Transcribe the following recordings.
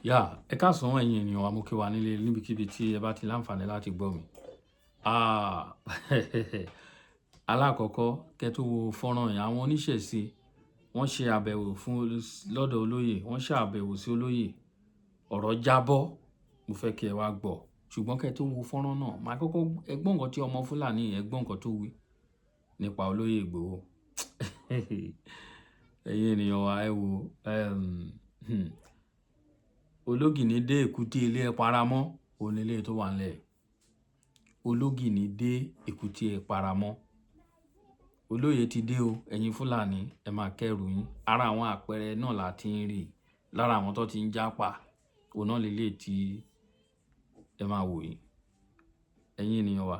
Yà, ẹ káàsán ẹ̀yin ènìyàn wa, mo kí wa nílé níbikíbi tí ẹ bá ti láǹfààní láti gbọ́ mi. Ah, alákọ̀ọ́kọ́ kẹ́ tó wo fọ́nrán yẹn, àwọn oníṣẹ̀ṣe wọ́n ṣe àbẹ̀wò fún lọ́dọ̀ olóyè, wọ́n ṣe àbẹ̀wò sí olóyè, ọ̀rọ̀ jábọ́, mo fẹ́ kí ẹ wá gbọ́. Ṣùgbọ́n kẹ́ tó wo fọ́nrán náà, màá kọ́kọ́ ẹ gbọ́ nǹkan tí ọmọ Fúlàní yẹn gbọ́ nǹkan tó wí nípa olóyè Ìgbòho. Ẹ̀yin ènìyàn wa, ẹ wo, ológìní dé èkúté ilé ẹ paramọ́, òun nílé tó wà nílẹ̀. Ológìní dé èkúté ẹ paramọ́. Olóyè ti dé o, ẹ̀yin Fúlàní, ẹ máa kẹ́rù yín. Ara àwọn àpẹẹrẹ náà la ti ń rí. Lára àwọn tó ti ń jápa, òun náà lélẹ̀ tí ẹ máa wò yìí. Ẹ̀yin ènìyàn wa,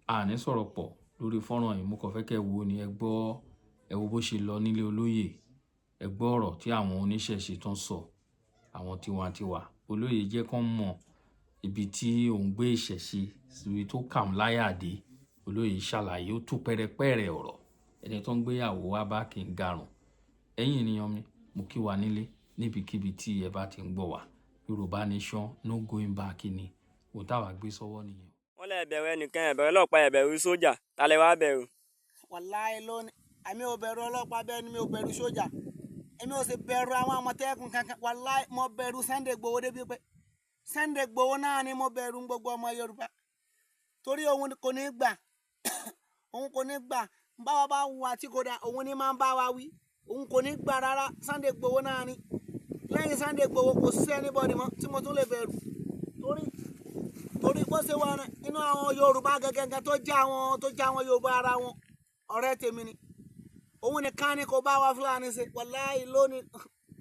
a ní sọ̀rọ̀ pọ̀ lórí fọ́nrán yìí, mo kàn fẹ́ kẹ́ ẹ wò ó ni, ẹ gbọ́, ẹ wo bó ṣe lọ nílé olóyè. Ẹ gbọ́ ọ̀rọ̀ tí àwọn oníṣẹ̀ṣe tán sọ, àwọn tiwantiwa. Olóyè jẹ́ kán mọ ibi tí òun gbé ìṣẹ̀ṣe, ibi tó kà wọ́n láyà dé. Olóyè ṣàlàyé, ó tú pẹrẹpẹrẹ ọ̀rọ̀. Ẹni tó ń gbéyàwó wá bá kì í garùn. Ẹ̀yin ènìyàn mi, mo kí wa nílé níbikíbi tí ẹ bá ti ń gbọ́ wa. Yorùbá Nation, no going back ni. Ohun táwa gbé sọ́wọ́ nìyẹn. Wọ́n lè bẹ̀rù ẹnìkan, ẹ bẹ̀rù ọlọ́pàá, ẹ bẹ̀rù sójà, ta lẹ wá bẹ̀rù? Wàláì lónìí, àmì ò bẹ̀rù ọlọ́pàá, bẹ́ẹ̀ ni mi ò bẹ̀rù sójà, èmi ò sì bẹ̀rù àwọn àmọ̀tẹ́kùn kankan. Wàláì, mo bẹ̀rù Sunday Igboho débi pé Sunday Igboho náà ni mo bẹ̀rù gbogbo ọmọ Yorùbá, torí òun kò ní gbà, òun kò ní gbà báwa bá wà tí kò dáa, òun ní máa ń bá wa wí, òun kò ní gbà rárá. Sunday Igboho náà ni. Lẹ́yìn Sunday Igboho, kò sí anybody mọ́ tí mo tún lè bẹ̀rù, torí bó ṣe wà nínú àwọn Yorùbá gẹ́gẹ́ tó jẹ́ àwọn Yorùbá, ara wọn ọ̀rẹ́ tèmi ni, òun nìkan ni kò bá wa Fúlàní ṣe. Wàláì lónìí,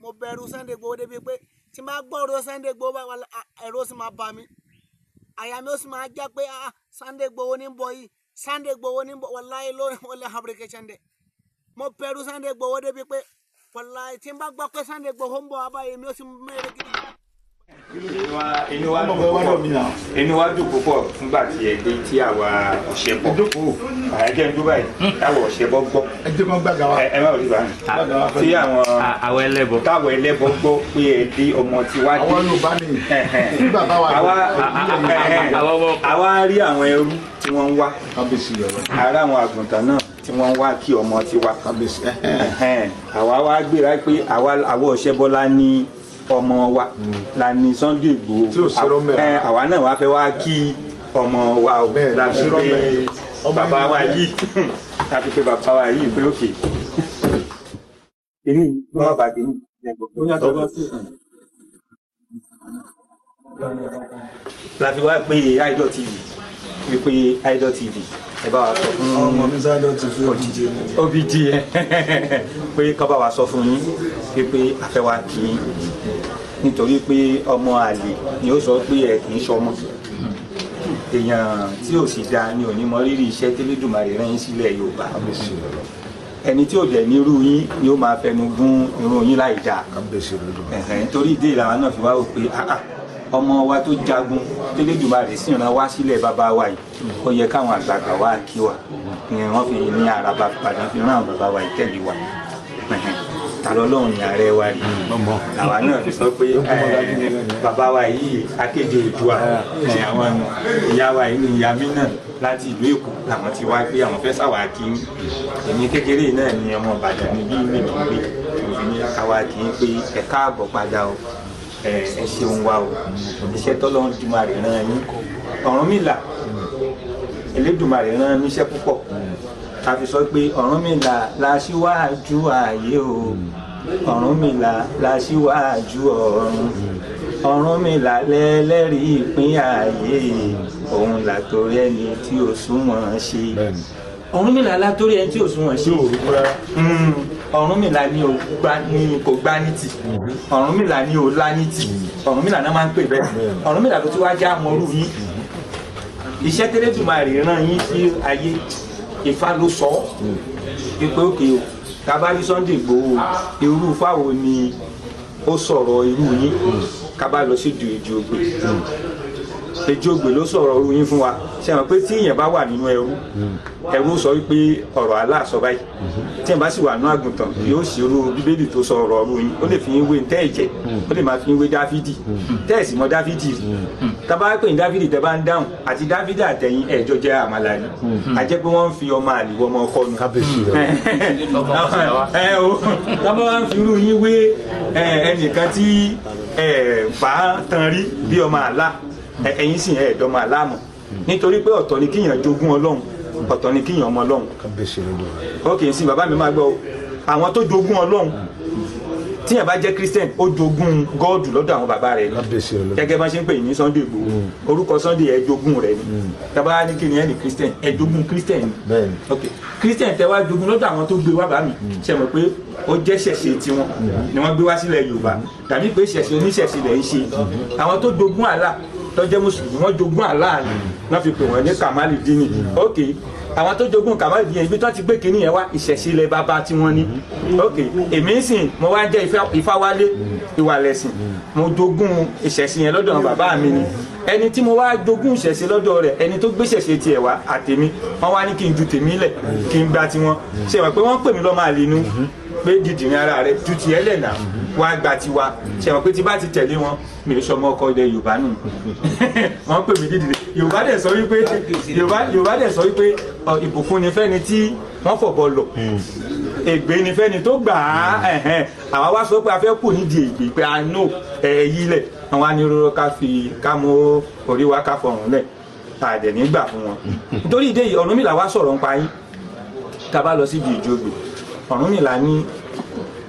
mo bẹ̀rù Sunday Igboho débi pé tí n bá gbọ́rọ̀ Sunday Igboho bá wà, ẹ̀rù ó sì máa bà mí, àyà mi ó sì máa já pé, ah, Sunday Igboho ní bọ̀ yìí, Sunday Igboho ní bọ̀. Wàláì lónìí, wọlé application dẹ̀, mo bẹ̀rù Sunday Igboho débi pé wàláì, tí n bá gbọ́ pé Sunday Igboho ń bọ̀ wá báyìí, mi ó sì mẹ́rẹ̀ gidi. Inú wa dùn púpọ̀, inú wa dùn púpọ̀ fúngbà tí ẹ dé tí àwa ọ̀sẹ̀ bọ̀ ẹ jẹ́ ń dúró báyìí táwa ọ̀sẹ̀ bọ̀ gbọ́. Ẹ jẹ́ kó gbàgà wa. Ẹ má wòlíì báyìí tí àwọn àwọn ẹlẹ́bọ. Táwa ẹlẹ́bọ gbọ́ pé ẹ dé, ọmọ tí wá dé. Àwọn Yorùbá ni nígbà táwa. Àwa àwọn ọmọ àwa rí àwọn ẹrú tí wọ́n ń wá, Kábíyèsí rẹ. Ará àwọn àgùntàn náà tí wọ́n ń wá kí ọmọ tí wá. Kábíyèsí. Ẹ̀hẹ́n. Àwa wá gbéra pé àwa ọ̀ṣẹ́bọ́lá ní ọmọ wa la ní Sunday Igboho. Tí ò sí rọ́mẹ̀. Ẹ̀, àwa náà wá fẹ́ wá kí ọmọ wa o. Bẹ́ẹ̀, La kò fi sí pé rọ́mẹ̀. Ọmọ bàbá yìí wa yìí, la fi pé bàbá wa yìí pé òkè. Èmi wọ́n bá dé ní. La fi wá pé Idol TV, wípé Idol TV, ẹ bá wa sọ fún Ọmọ mi sáré ti fi òjijì ni. Obj pé kọ́ bá wa sọ fún yín wípé a fẹ́ wá kí yín, nítorí pé ọmọ àlè ni ó sọ pé ẹ kì í ṣọmọ èèyàn tí ò sì dáa ni ò ní mọ rírì iṣẹ́ tẹ́lẹ̀dùmarè rán yín sílẹ̀ Yorùbá. Kábíyèsí rẹ. Ẹni tí ò dẹ̀ nírú yín ni ó máa fẹnu gún irun yín láì dáa. Kábíyèsí rẹ lọ. Ẹ̀hẹ̀n, nítorí ìdí ìlànà náà fi wá wò pé, ah ah, ọmọ wa tó jagun tẹ́lẹ̀dùmarè sì rán wá sílẹ̀ bàbá wa yìí, ó yẹ káwọn àgbààgbà wá kí wa. Ìyẹn wọ́n fi ní àràbà Ìbàdàn fi rán àwọn bàbá wa yìí tẹ̀lé wa. Ẹ̀hẹ̀n, ta lọ́lọ́run ní ààrẹ wa yìí, làwa náà fi sọ pé bàbá wa yìí, akéde Oòduà, àwọn ìyá wa yìí ní ìyá mi náà láti ìlú Èkó làwọn ti wá pé àwọn fẹ́ sàwà kí èmi kékeré náà ní ọmọ Ìbàdàn ní bí mímí gbé òfin ní káwá kí n pé ẹ káàbọ̀ padà o, ẹ ṣeun wa o, iṣẹ́ tọ́lọ́run Dùmarè rán yín. Ọ̀rúnmìlà, Elédùmarè rán níṣẹ́ púpọ̀. A fi sọ pé Ọ̀rúnmìlà la ṣíwájú ayé o, Ọ̀rúnmìlà la ṣíwájú ọ̀run, Ọ̀rúnmìlà lẹ́lẹ́rìí ìpín ayé, òun làtòrí ẹni tí ò súnmọ́ ṣe. Ọ̀rúnmìlà látòrí ẹni tí ò súnmọ́ ṣe. Tí ò rú rárá. Ọ̀rúnmìlà ni ò gbá ní kò gbá ní tì, Ọ̀rúnmìlà ni ò lá ní tì, Ọ̀rúnmìlà náà máa ń pè bẹ́ẹ̀. Ọ̀rúnmìlà ló ti wá já àwọn orú yín, iṣẹ́ tẹ́lẹ̀dùmarè rán yín sí ayé. Ifá ló sọ ọ́ pé òkè o, kábàárí Sunday Igboho, irú fáwo ni ó sọ̀rọ̀ irú yín, kábà lọ sí ìdí ògbè. Èjìogbè ló sọ̀rọ̀ ọrú yín fún wa. Ṣe mọ̀ pé tí èèyàn bá wà nínú ẹrú, ẹrú sọ wípé ọ̀rọ̀ Allah sọ báyìí. Tí èèyàn bá sì wà nínú àgùntàn, yóò ṣerú Bíbélì tó sọ ọ̀rọ̀ ọrú yín. Ó lè fi yín wé ntẹ́ ẹ̀jẹ̀, ó lè máa fi yín wé Dáfídì. Tẹ́ ẹ̀ sì mọ Dáfídì rí. Tá bá pè ní Dáfídì, tẹ́ bá ń dáhùn, àti Dáfídì àtẹ̀yìn ẹ̀jọ́ jẹ́ àmàlà ni. A jẹ́ pé wọ́n ń fi ọmọ àlè wọ ọmọ ọkọ nu. Kábíyèsí rẹ. Ẹ o, tábà wá ń fi irú yín wé ẹnìkan tí ẹ bá tan rí bí ọmọ àlá, ẹ̀yin sì ẹ ẹ̀dọ́mọ àlá mọ̀, nítorí pé ọ̀tọ̀ ni kíyàn jogún Ọlọ́run, ọ̀tọ̀ ni kíyàn ọmọ Ọlọ́run. Kábíyèsí rẹ. Ok, sí bàbá mi máa gbọ́ o. Àwọn tó jogún Ọlọ́run, tíyàn bá jẹ́ Christian, ó jogún God lọ́dọ̀ àwọn bàbá rẹ̀ ni. Kábíyèsí rẹ. Gẹ́gẹ́ bá ṣe ń pè ní Sunday Igboho, orúkọ Sunday, ẹ jogún rẹ̀ ni. Tábà ní kí ni ẹ ní Christian, ẹ jogún Christian ni. Bẹ́ẹ̀ni. Ok, Christian tẹ wá jogún lọ́dọ̀ àwọn tó gbé wá bá mi, ṣe mọ̀ pé ó jẹ́ ṣẹ̀ṣẹ̀ tiwọn ni wọ́n gbé wá sílẹ̀ Yorùbá, tàbí pé ṣẹ̀ṣẹ̀ oníṣẹ̀ṣẹ̀ lẹ̀ ń ṣe. Àwọn tó jogún Allah tó jẹ́ mùsùlùmí, wọ́n jogún Allah ni wọ́n fi pè wọ́n ní Kamali Dini. Ok, àwọn tó jogún Kamali Dini, ibi tó ti gbé kinní yẹn wá, ìṣẹ̀ṣẹ̀ ilẹ̀ bàbá tí wọ́n ní. Ok, èmi ń sìn, mo wá jẹ́ Ifáwálé ìwàlẹ̀sìn, mo jogún ìṣẹ̀ṣẹ̀ yẹn lọ́dọ̀ àwọn bàbá mi ni. Ẹni tí mo wá jogún ìṣẹ̀ṣe lọ́dọ̀ rẹ̀, ẹni tó gbé ṣẹ̀ṣe tiẹ̀ wá àtèmi, wọ́n wá ní kí n ju tèmi lẹ̀, kí n gba tiwọn. Ṣe wọ́n pé wọ́n pè mí lọ́mọ àlè nu pé dìdìrín ara rẹ̀ ju tiẹ̀ lẹ̀ náà wá gba tiwa. Ṣe wọ́n pé tí bá ti tẹ̀lé wọn, mi ò sọmọ ọkọ ilẹ̀ Yorùbá nù. Wọ́n pè mí dìdìrín. Yorùbá dẹ̀ sọ wípé Yorùbá dẹ̀ sọ wípé ìbùkún ni fẹ́ni tí wọ́n fọ̀bọ lọ̀, ègbé ni fẹ́ni tó gbà á. Ẹ̀hẹ́n, àwa wá sọ pé a fẹ́ kù nídìí ègbé pé a nò ẹ̀yí lẹ̀. Àwọn anírúurú ká fi ká mú orí wa ká fọrùn lẹ̀, tá a dẹ̀ nígbà fún wọn. Nítorí ìdí èyí, Ọ̀rúnmìlà wá sọ̀rọ̀ ń pa yín. Tá a bá lọ síbi ìjọgbè, Ọ̀rúnmìlà ní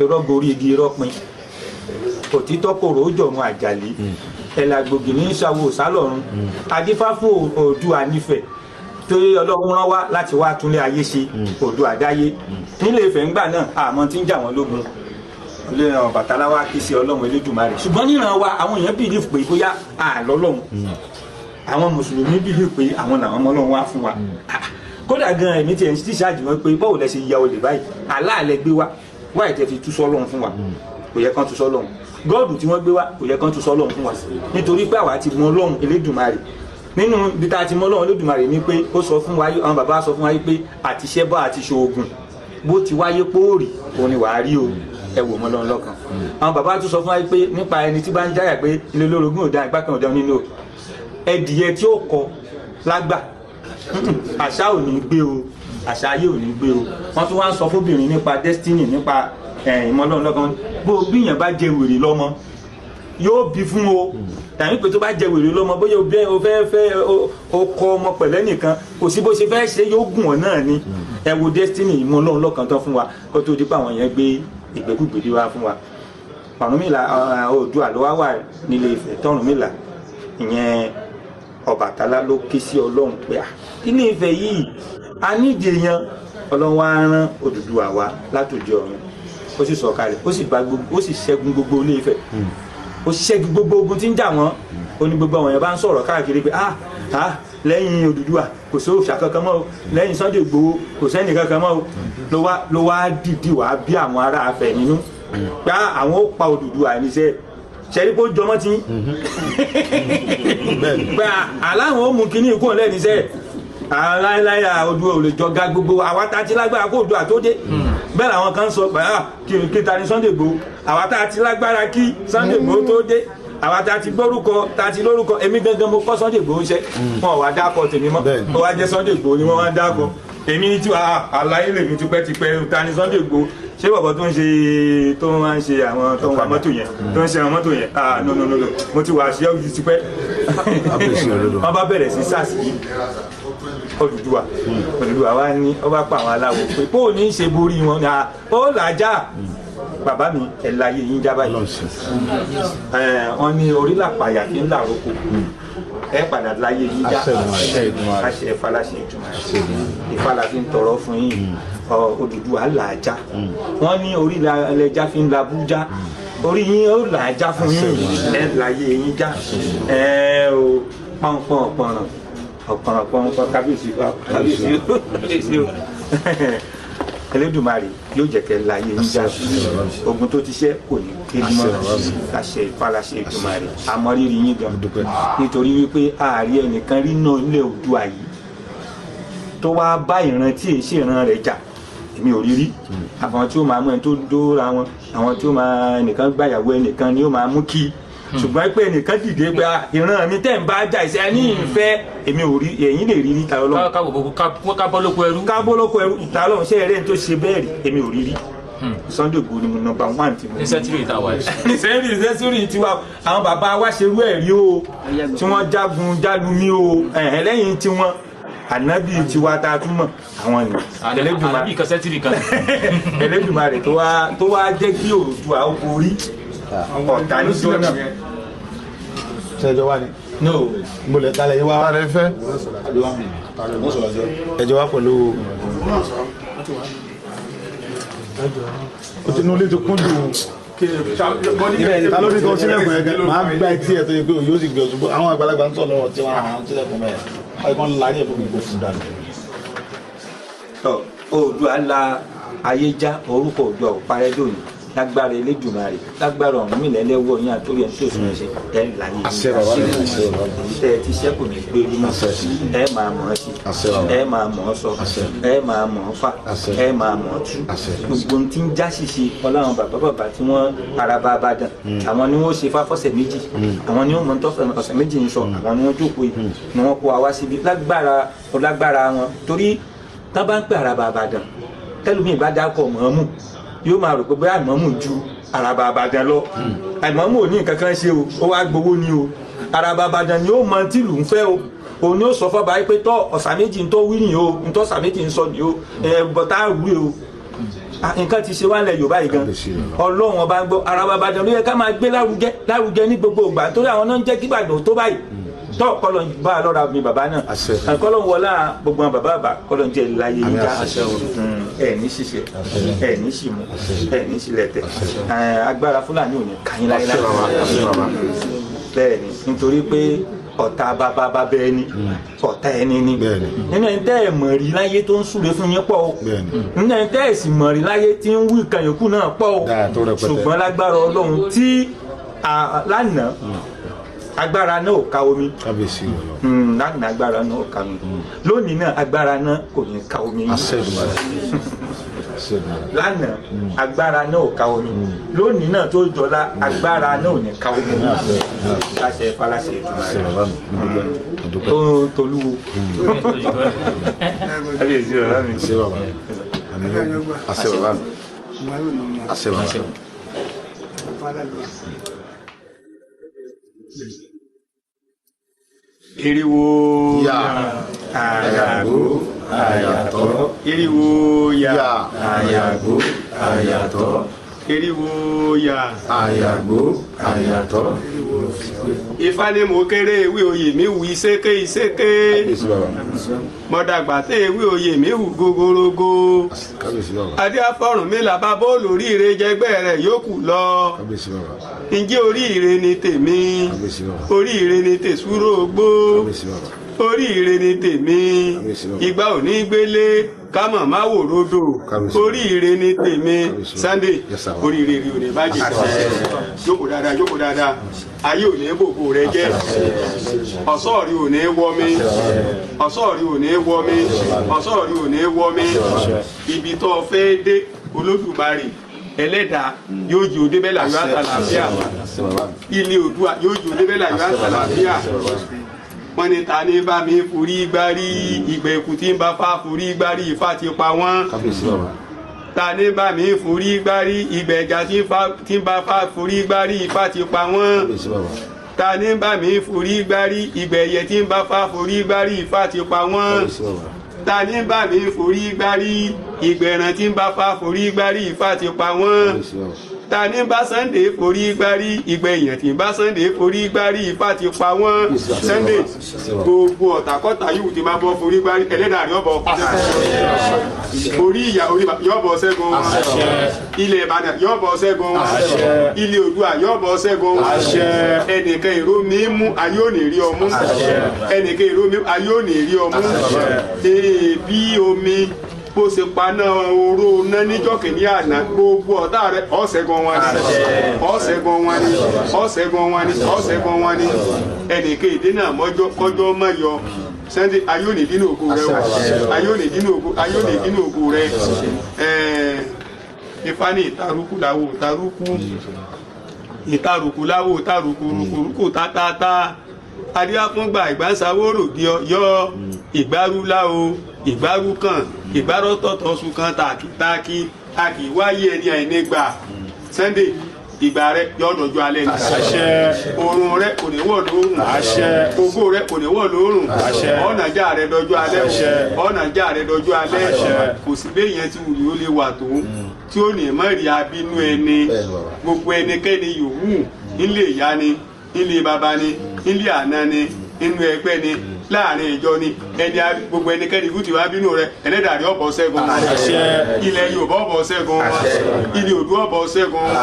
irọ́ gorí igi, irọ́ pin, òtítọ́ kòrò ó jọ̀run àjàlí, ẹ̀là gbòógì ní ìṣàwò sálọ̀run, adífá fún Oòduà nífẹ̀ẹ́ torí Ọlọ́run rán wá láti wá túnlé ayé ṣe. Oòduà dáyé nílé Ifẹ̀ ńgbà náà, àmọ́ tí ń jà wọ́n lógun ilé Ọbàtálá wa kí sí Ọlọ́run Elédùmarè. Ṣùgbọ́n níran wa, àwọn èèyàn believe pé bóyá àlọ́lọ́run, àwọn mùsùlùmí believe pé àwọn làwọn ọmọ Ọlọ́run wá fún wa. Kódà gan, èmi tiẹ̀ ń tíṣáàjì wọn pé báwo lẹ ṣe ya olè báyìí, aláàlẹ gbé wá wáyé tẹ fi tú sọ́lọ́run fún wa, kò yẹ kán tú sọ́lọ́run. God tí wọ́n gbé wá, kò yẹ kán tú sọ́lọ́run fún wa, nítorí pé àwa ti mọ Ọlọ́run Elédùmarè. Nínú ibi tá a ti mọ Ọlọ́run Elédùmarè ni pé ó sọ fún wa, àwọn bàbá sọ fún wa pé àti ṣẹbọ àti ṣoògùn, bó ti wáyé póòrì òun ni wàá rí o. Ẹ wò mọ́ Ọlọ́run lọ́kàn. Àwọn bàbá tún sọ fún wa pé nípa ẹni tí bá ń jáyà pé ilé olórogún ò dá, ìgbà kan ò dá, nínú ẹdìyẹ tí ó kọ lágbà, àṣà ò ní gbé o, àṣà ayé ò ní gbé o. Wọ́n tún wá ń sọ fóbìnrin nípa destiny, nípa ìmọ̀ Ọlọ́run lọ́kàn. Bó o bíyàn bá jẹ wèrè lọ́mọ, yóò bí fún o, tàbí pé tó bá jẹ wèrè lọ́mọ, bóyá o bẹ́ o fẹ́ fẹ́ o kọ ọmọ pẹ̀lẹ́ nìkan, kò sí bó ṣe fẹ́ ṣe, yóò gùn ọ́ náà ni. Ẹ wo destiny, ìmọ̀ Ọlọ́run lọ́kàn tán fún wa kó tó di pé àwọn yẹn gbé ìgbékúgbèdé wá fún wa. Ọ̀rúnmìlà, Oòduà ló wá wà nílé Ifẹ̀ tọ́rúnmìlà, ìyẹn Ọbàtálá, ló ké sí Ọlọ́run pé à ilé Ifẹ̀ yìí a nídìí èèyàn. Ọlọ́run wá rán Odùduwà wá látòdì ọ̀run, ó sì sọ̀kalẹ̀, ó sì bá gbogbo, ó sì ṣẹ́gun gbogbo ilé Ifẹ̀, ó ṣẹ́gun gbogbo ogun tí ń jà wọ́n. Ó ní gbogbo àwọn èèyàn bá ń sọ̀rọ̀ káàkiri pé ah ah, lẹ́yìn Odùduwà kò sí òòṣà kankan mọ́ o, lẹ́yìn Sunday Igboho kò sẹ́ni kankan mọ́ o. Ló wá dìdí wá bí àwọn ará Ifẹ̀ nínú pé àwọn ó pa Odùduwà níṣẹ́ ṣẹ́rí kó jọmọ́ tí pé aláwọn ó mú kinní ikú ọ̀lẹ́ níṣẹ́ aláìláì Oòduà ò lè jọga gbogbo àwa tá a ti lágbára kó Oòduà tó dé. Bẹ́ẹ̀ làwọn kan sọ pé ah, kí ta ni Sunday Igboho? Àwa tá a ti lágbára kí Sunday Igboho tó dé, àwa tá a ti gbórúkọ, tá a ti lórúkọ. Èmi gangan mo kọ́ Sunday Igboho iṣẹ́, wọn ò wá dákọ̀ tèmi mọ́. Ó wá jẹ́ Sunday Igboho ni wọ́n wá ń dákọ̀. Èmi tí wàá àlàyé lèmi tipẹ́tipẹ́. Ta ni Sunday Igboho? Ṣé bàbá tó ń ṣe, tó máa ń ṣe àwọn tó ń wa mọ́tò yẹn, tó ń ṣe àwọn mọ́tò yẹn? Ah, no, no, no, no, mo ti wà ṣe ọ́ tipẹ́. Wọ́n bá bẹ̀rẹ̀ sí sars Odùduwà. Odùduwà wa ní ó bá pa àwọn aláwo pé bó o ní í ṣe borí wọn ni ó làájá. Bàbá mi, ẹ̀ láyé yín já báyìí. Wọ́n ní orí làpàyà kí ń làrókò, ẹ padà láyé yín já. Àṣẹ ìfaláṣẹ ìtumọ̀ ìfàlà fi ń tọrọ fún yín. Odùduwà làájá. Wọ́n ní orí lẹja fi ń labújá, orí yín ó làájá fún yín, ẹ láyé yín já. Ẹ o, pọ́npọ́n ọ̀pọ̀ràn ọ̀pọ̀ràn pọ́npọ́n. Kábíyèsí, kábíyèsí, kábíyèsí o. Elédùmarè yóò jẹ́ kẹ́ láyé yín já ogun tó ti ṣẹ́ kò ní kéde mọ́. Láṣẹ Ifá, láṣẹ Èdùmàrè, àmọ́ rírì yín gan, nítorí wípé ààrẹ ẹnìkan rí náà ilẹ̀ Oòduà yìí tó wá bá ìran tí èyí ṣèran rẹ̀ jà, èmi ò rí rí. Àwọn tí ó máa mú ẹni tó dóra wọn, àwọn tí ó máa ẹnìkan gbàyàwó ẹnìkan ni ó máa mú kí, ṣùgbọ́n pé ẹnìkan dìde pé, "Ah, ìran mi tẹ̀ ń bá jà ìṣe ẹni ìfẹ́," èmi ò rí. Ẹ̀yin lè rí rí ta Ọlọ́run. Ká bọ́ lóko ẹrú. Ká bọ́ lóko ẹrú, ta Ọlọ́run ṣé eré tó ṣe bẹ́ẹ̀ rí? Èmi ò rí rí. Sunday Igboho ni mo number one ti mo Ní century ìta wà yìí. Ní century tiwa, àwọn bàbá wa ṣerú ẹ̀ rí o, tí wọ́n jagun jálumi o, ẹ̀hẹ́n, lẹ́yìn tiwọn, ànábì tiwa tá a tún mọ̀ àwọn ni. Elédùmarè Ànábì kan, century kan. Elédùmarè tó wá jẹ́ kí Oòduà ó borí ọ̀tá níjọ́ náà. Ṣẹjọ wa ni. No. Mo lè talẹ̀ yín wá. Ta lẹ fẹ́? Ẹjọ wa pẹ̀lú. O ti inú ilé ti kún jù. Ta ló ní kó sílẹ̀kùn yẹn gan? Máa gbá etí ẹ̀ tó yẹ pé yóò sì gbé ọ̀ṣun. Àwọn àgbàlagbà ń sọ̀ lọ́wọ́ tí wọ́n àwọn sílẹ̀kùn bẹ́ẹ̀. Wọ́n kàn láyé fún mi kó fún dànù. Tọ Oòduà la ayé já, orúkọ Oòduà ò parẹ́ dòní. Lágbára Elédùmarè, lágbára Ọ̀rúnmìlà ẹlẹ́wọ̀ yín àtúrò ẹ̀ tó sùn ṣe ẹ̀ láyé yín. Àṣẹ bàbá mi, àṣẹ bàbá mi. Tẹ́ ẹ ti ṣẹ́ kò ní gbé rí mọ́. Ẹ máa mọ̀ ọ́ sí, Àṣẹ bàbá. ẹ máa mọ̀ ọ́ sọ, Àṣẹ. ẹ máa mọ̀ ọ́ fà, Àṣẹ. ẹ máa mọ̀ ọ́ tú. Àṣẹ. Gbogbo ohun tí ń já ṣìṣe ọlọ́run, bàbá bàbá tí wọ́n ara bá bá dàn, àwọn ni wọ́n ṣe fáfọ́sẹ̀ méjì, àwọn ni wọ́n mọ̀ ń tọ́sọ̀ ọ̀sẹ̀ méjì ń sọ, àwọn ni wọ́n jókòó yìí ni wọ́n kó wa wá síbi lágbára lágbára wọn, torí tá bá ń pè ara bàbá dàn, tẹlumi bá dákọ̀ mọ̀ọ́mù, yóò máa rò pé bóyá mọ̀ọ́mù ju àràbà àbàdàn lọ. Àìmọ̀ọ́mù ò ní nǹkan kan ṣe o, ó wá gbowó ni o. Àràbà àbàdàn ni ó mọ tìlù ń fẹ́ o, òun ni ó sọ fọba yìí pé tọ́ ọ̀sà méjì ń tó wí nìyí o, ń tọ́ ọ̀sà méjì ń sọ nìyí o, ẹ bọ̀tá rú o. Ah, nǹkan ti ṣe wá lẹ̀ Yorùbá yìí gan. Ọlọ́run ọba ń gbọ́, àràbà àbàdàn ló yẹ ká máa gbé lárugẹ lárugẹ ní gbogbo ìgbà, nítorí àwọn náà ń jẹ́ kí Ìbàdàn tó báyìí. Tọ́ kọ́lọ̀ ń bá a lọ́ra mi bàbá náà, Àṣẹ. kọ́lọ̀ ń wọlá gbogbo àwọn bàbá bàbá, kọ́lọ̀ ń jẹ́ láyé yín já. Àṣẹ. Ẹ ní ṣiṣẹ́, ẹ ní ṣìmú, ẹ ní ṣílẹ̀tẹ̀. Agbára Fúlàní ò ní káyín láyé. Àṣẹ bàbá, àṣẹ bàbá. Bẹ́ẹ̀ ni, nítorí pé ọ̀tá bàbá bàbá ẹni, ọ̀tá ẹni ni. Bẹ́ẹ̀ni. Nínú ẹni tẹ́ ẹ̀ mọ̀ rí láyé tó ń súre fún yín pọ̀ o, Bẹ́ẹ̀ni. nínú ẹni tẹ́ ẹ̀ sì mọ̀ rí láyé tí ń wí nǹkan yòókù náà pọ̀ o. Dáa tó rẹpẹtẹ. Ṣùgbọ́n lágbára Ọlọ́run tí lánàá agbára náà ò ká omi. Kábíyèsí Ọlọ́run. Lánàá agbára náà ò ká omi, lónìí náà agbára náà kò ní ká omi yín. Àṣẹ Èdùmàrè. Àṣẹ Èdùmàrè. Lánàá agbára náà ò ká omi, lónìí náà tó jọlá agbára náà ò ní ká omi. Láṣẹ Faláṣẹ Àṣẹ Èdùmàrè. Bàbá mi, mo dúpẹ́, mo dúpẹ́. Tó tolúwo. Kábíyèsí ọ̀rọ̀ mi. Àṣẹ bàbá. Àmín. Àṣẹ bàbá mi. Àṣẹ bàbá mi. Eriwo Yà. Àyàgbó Àyàtọ̀. Eriwo yà. Yà. Àyàgbó àyàtọ̀. Eriwo yà. Àyàgbó àyàtọ̀. Ifá ní mo kéré, ewé oyè mi wù iséké iséké. Kábíyèsí bàbá. Mo dàgbà tẹ, ewé oyè mi wù gogorogo. Kábíyèsí bàbá. Adé afọrùn mi là bá bóòlù oríire jẹgbẹ́ rẹ̀ yókù lọ. Kábíyèsí bàbá. Ǹjẹ́ oríire ni tèmi? Kábíyèsí bàbá. Oríire ni tèsúrò gbó. Kábíyèsí bàbá. Oríire ni tèmi. Kábíyèsí bàbá. Ìgbà ò ní gbélé kámọ̀ má wò rodò. Kábíyèsí. Oríire ni tèmi. Kábíyèsí bàbá. Sunday, Yes, sir. oríire rí ò ní bàjẹ́. Jókòó dáadáa, jókòó dáadáa. Ayé ò ní bòbò rẹ jẹ́. Ọ̀sọ́ rí ò ní wọ́ mi, ọ̀sọ́ rí ò ní wọ́ mi, ọ̀sọ́ rí ò ní wọ́ mi. Ibi tó o fẹ́ dé, Olódùmarè ẹlẹ́dàá yóò jí òde bẹ́ẹ̀ láyọ̀ àtàlàáfíà. Àṣẹ bàbá mi. Ilé Oòduà yóò jí òde bẹ́ẹ̀ láyọ̀ àtàlàáfíà. Wọ́n ní ta ní bá mi forí gbárí ìgbẹ́kù tí ń bá fá forí gbárí, Ifá ti pa wọ́n. Kábíyèsí bàbá. Ta ní bá mi forí gbárí ìgbẹ̀jà tí ń bá fá forí gbárí, Ifá ti pa wọ́n. Kábíyèsí bàbá. Ta ní bá mi forí gbárí ìgbẹ̀yẹ tí ń bá fá forí gbárí, Ifá ti pa wọ́n. Kábíyèsí bàbá. Ta ní bá mi forí gbárí ìgbẹ̀ràn tí ń bá fá forí gbárí, Ifá ti pa wọ́n. Kábíyèsí bàbá. Ta ní bá Sunday forí gbárí ìgbẹ̀yàn tí ń bá Sunday forí gbárí, Ifá ti pa wọ́n. Sunday, gbogbo ọ̀tàkọ́tà yìí ti máa bọ́ forí gbárí, ẹlẹ́dàá rẹ̀ ọ̀bọ̀ orí ìyá orí yọ̀bọ̀ ṣẹ́gun wọn. Ilẹ̀ Ìbàdàn yọ̀bọ̀ ṣẹ́gun wọn. Ilẹ̀ Oòduà yọ̀bọ̀ ṣẹ́gun wọn. Ẹnìkan èrò mi mú, ayé ò ní rí ọmú. Ẹnìkan èrò mi, ayé ò ní rí ọmú. Bí omi Bó ṣe paná oró ná níjọ́ kìíní àná, gbogbo ọ̀tá rẹ ọ̀ṣẹ́gun wọn ni, ọ̀ṣẹ́gun wọn ni, ọ̀ṣẹ́gun wọn ni, ọ̀ṣẹ́gun wọn ni. Ẹnìkan ìdènà mọ́jọ́ kọjọ́ mọ́ yọ. Sunday, ayé òní dínú ògo rẹ o, ayé òní dínú ògo, ayé òní dínú ògo rẹ. Ifá ní ìtarúkú làwò ìtarúkú, ìtarùkù láwò ìtarùkù rùkùrùkù tátátá, adíáfúngbà ìgbàsáwórò di yọ ìgbárúlá o, ìgbárúkàn, ìgbárọ́tọ̀tọ̀ sùn kan tàkìtàkì, a kì í wáyé ẹni àìnígbà. Sunday, ìgbà rẹ yọ dọjọ́ alẹ́ ni. Oorun rẹ kò ní wọ̀ lóòrùn, ògo rẹ kò ní wọ̀ lóòrùn, ọ̀nà já rẹ dọjọ́ alẹ́ o, ọ̀nà já rẹ dọjọ́ alẹ́. Kò sí bẹ́ẹ̀ yẹn tí wùlí ó lè wà tó tí ó ní mọ̀ rí abínú ẹni. Gbogbo ẹnikẹ́ni yòówù, nílé ìyá ni, nílé bàbá ni, nílé àná ni, nínú ẹgbẹ́ ni, láàrin ìjọ ni, ẹni gbogbo ẹnikẹ́ni kú ti wá bínú rẹ, ẹlẹ́dàá rí ọ̀bọ̀ ṣẹ́gun wọn, ilẹ̀ Yorùbá ọ̀bọ̀ ṣẹ́gun wọn, ilẹ̀ Oòduà ọ̀bọ̀ ṣẹ́gun wọn,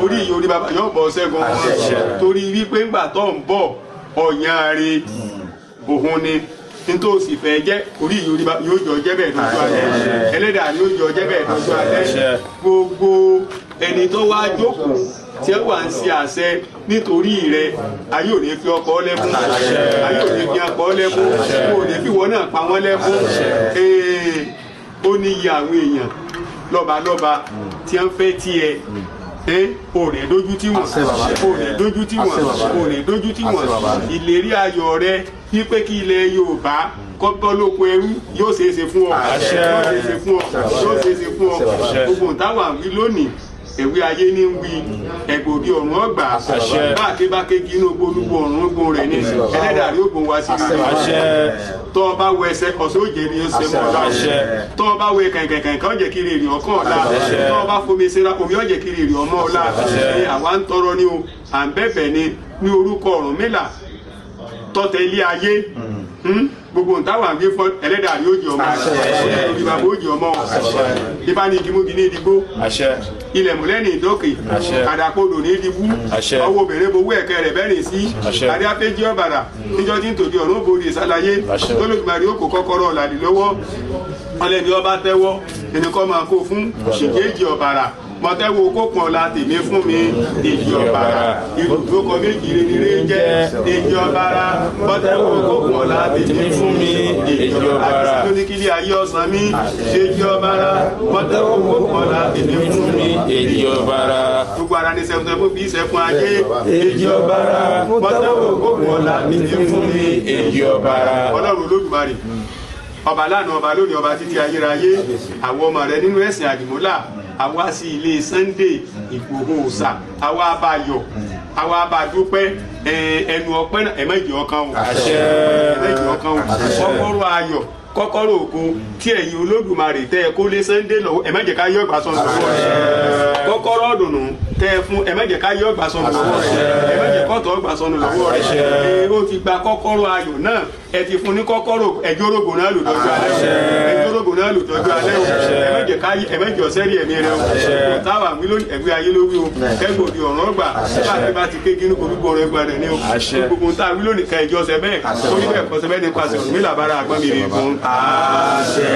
orí ìyá orí bàbá yóò bọ̀ ṣẹ́gun wọn. Torí wípé ńgbà tó ń bọ̀ ọ̀yàn rè òun ni nítorí sì fẹ́ jẹ́, orí ìyá orí bàbá yóò jọ jẹ́ bẹ́ẹ̀ lọ́jọ́ alẹ́, ẹlẹ́dàá yóò jọ jẹ́ bẹ́ẹ̀ lọ́jọ́ alẹ́. Gbogbo ẹni tó wá jókòó tí ẹ wà ń ṣe àṣẹ nítorí rẹ, ayé ò ní fi ọkọ lẹ́kún, ayé ò ní fi ọkọ lẹ́kún, kò ní fi wọn náà pa wọ́n lẹ́kún. Ó ní iye àwọn èèyàn lọ́balọ́ba tí wọ́n fẹ́ tiẹ̀ ò ní dójú tí wọ́n, ò ní dójú tí wọ́n, ò ní dójú tí wọ́n. Ìlérí ayọ̀ rẹ wípé kí ilẹ̀ Yorùbá kọ́kọ́ lóko ẹrú yóò ṣeé ṣe fún ọ, yóò ṣeé ṣe fún ọ, yóò ṣeé ṣe fún ọ. Gbogbo táwọn àwí lónìí, ẹ̀wí ayé ní ń wí, ẹ̀gbòdì ọ̀run ọgbà báàkébáké kí inú gbólúgbò ọ̀run gbó rẹ̀ ní ẹlẹ́dàá rí ògbón wá sí i. Tọ́ ọ bá wọ ẹsẹ̀ ọ̀sẹ̀ òjè ni ó ṣe mọ́ ọ̀la, tọ́ ọ bá wọ kẹ̀kẹ̀kẹ̀ ọ̀jẹ̀ kiri èrè ọkàn ọ̀la, tọ́ ọ bá fomi síra omi ọ̀jẹ̀ kiri èrè ọmọ ọ̀la. Ní àwa ń tọrọ ni o, à ń bẹ̀bẹ̀ ni ní orúkọ Ọ̀rúnmìlà tọ́tẹ̀ ilé ayé. Gbogbo ntàwọn àgbẹ̀ fọ, ẹlẹ́dàá yóò jẹ ọmọ, orí bàbá ó jẹ ọmọ. Ibà ní igi múgi ní ìdìgbò, ilẹ̀ múlẹ̀ ní ìdókè, àdàkodò ní ìdìbú, ọwọ́ obìnrin bowó ẹ̀kẹ́ rẹ̀ bẹ́rẹ̀ sí adéafẹ́jì ọ̀bàrà níjọ́ tí ń tòbi ọ̀run bòde ìsàlàyé tólógbàrí ó kó kọ́kọ́rọ́ ọ̀làdì lọ́wọ́. Ọlẹ́ni ọba tẹ́wọ́ ẹni kọ́ máa kó fún ṣìkéjì ọ̀bàrà mọ̀tẹ́wò kókun ọ̀la tèmi fún mi èjì ọ̀bàrà ibùdókọ̀ méjì rere jẹ́ èjì ọ̀bàrà mọ̀tẹ́wò kókun ọ̀la tèmi fún mi èjì ọ̀bàrà àti lóníkìlì ayé ọ̀sán mi èjì ọ̀bàrà mọ̀tẹ́wò kókun ọ̀la tèmi fún mi èjì ọ̀bàrà. Gbogbo ara ní sẹ́fún sẹ́fún fi sẹ́fún ajé èjì ọ̀bàrà mọ̀tẹ́wò kókun ọ̀la tèmi fún mi èjì ọ̀bàrà. Ọlọ́run Olódùmarè, ọba lánàá, ọba lónìí, ọba títí ayérayé, àwọn ọmọ rẹ nínú ẹ̀sìn àdìmúlà, àwa sí ilé Sunday Ìgbòho Òòṣà, àwa bá yọ̀, àwa bá dúpẹ́. Ẹnu ọpẹ́ náà, ẹ̀mẹ́jì ọkàn o, ẹ̀mẹ́jì ọkàn o. Kọ́kọ́rọ́ ayọ̀, kọ́kọ́rọ́ ògo tí ẹ̀yin Olódùmarè tẹ́ ẹ kó lé Sunday lọ́wọ́, ẹ má jẹ́ ká yọ ìgbà sọnù lọ́wọ́ rẹ̀. Kọ́kọ́rọ́ ọ̀dùnnú tẹ́ ẹ fún, ẹ má jẹ́ ká yọ ìgbà sọnù lọ́wọ́ rẹ̀, ẹ má jẹ́ kọ́tọ̀ ìgbà sọnù lọ́wọ́ rẹ̀. Ẹ ó ti gba kọ́kọ́rọ́ ayọ̀ náà, ẹ ti fún ní kọ́kọ́rọ́ ẹjọ́ rògbò náà lò dọ́jú alẹ́ o, ẹjọ́ rògbò náà lò dọ́jú alẹ́ o. Ẹ má jẹ́ ká ẹ má jẹ́ ọ̀sẹ́ rí ẹ̀mí rẹ o. Táwa wí lónìí, ẹ̀gbẹ́ ayé ló wí o, kẹ́gbòdì ọ̀rọ̀ gbà bá bá ti kékeré orúkọ rẹ gbàdẹ̀ ní o. Gbogbo táwa wí lónìí, ká ẹjọ́ ọ̀sẹ̀ bẹ́ẹ̀ orí bẹ́ẹ̀ kọ́sẹ̀ bẹ́ẹ̀ nípasẹ̀ Ọ̀rúnmìlà bára àgbọ̀n mi rè fún àṣẹ.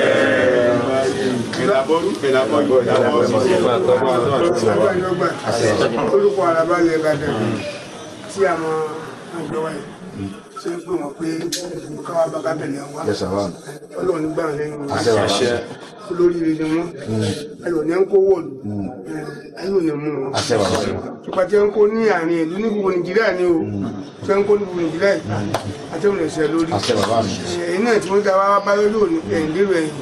Ìlàbọ̀rú, ìlàbọ̀yọ̀, ìlàbọ̀. Orúkọ Àràbálẹ̀ Ìbàdàn tí àwọn àjọ wa yìí ṣe ń pè wọ́n pé káwá bá kábẹ̀lẹ̀ wá, Ọlọ́run nígbà lẹ́yìn wọn, olóríire ni wọ́n. Ayọ̀ ní ń kó wọ̀lú, ayọ̀ ní mú wọn ipa tí ń kó ní àárín ìlú ní gbogbo Nàìjíríà ni o, tí ń kó ní gbogbo Nàìjíríà yìí àti òun ẹ̀sẹ̀ lórí ẹ̀yìn náà tí wọ́n dá wá bá lórí òní ẹ̀ǹdírò ẹ̀yìn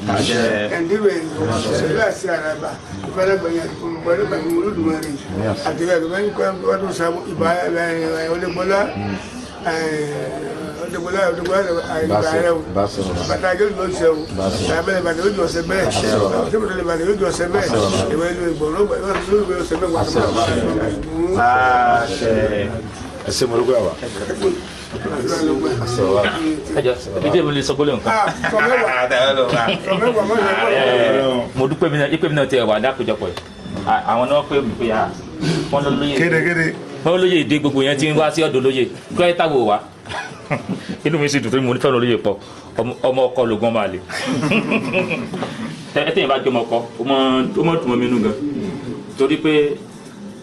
ẹ̀ǹdírò ẹ̀yìn ṣẹlẹ̀ àti àràbà ìfẹ́lẹ́gbẹ̀yìn àti ìfẹ́lẹ́gbẹ̀yìn Olódùmarè àti ìbá ọlẹ́gbọ́lá ọdẹgbọlá ọdẹgbọlá àìgbà rẹ o, bàtà yóò jọ ọsẹ o, abẹ́rẹ́ bàtà yóò jọ ọsẹ bẹ́ẹ̀, ọsẹ bàtà yóò jọ ọsẹ bẹ́ẹ̀, ìwé ìlú ìgbọ̀nrún yóò jọ ọsẹ bẹ́ẹ̀ wà. Ẹ ṣé, mo dúpẹ́ àwà. Ẹjọ ibi tí mo lè sọ gbólóhùn kan. Mo dúpẹ́ mi náà ipe mi náà ti wà ní àpéjọpọ̀ yìí. Àwọn náà pé mi pé wọ́n lọ lóye. Kéde. Wọ́n lóye èdè gbogbo yẹn ti ń wá sí ọ̀dọ̀ lóye kí wọ́n táwọn wá. Inú mi sì dùn torí mo nífẹ̀ẹ́ lóye pọ̀, ọmọ ọkọ lògùn ọmọ àlè. Tẹ́yìn bá jọmọ kọ, ó mọ dùn mọ́ mi nú gan, torí pé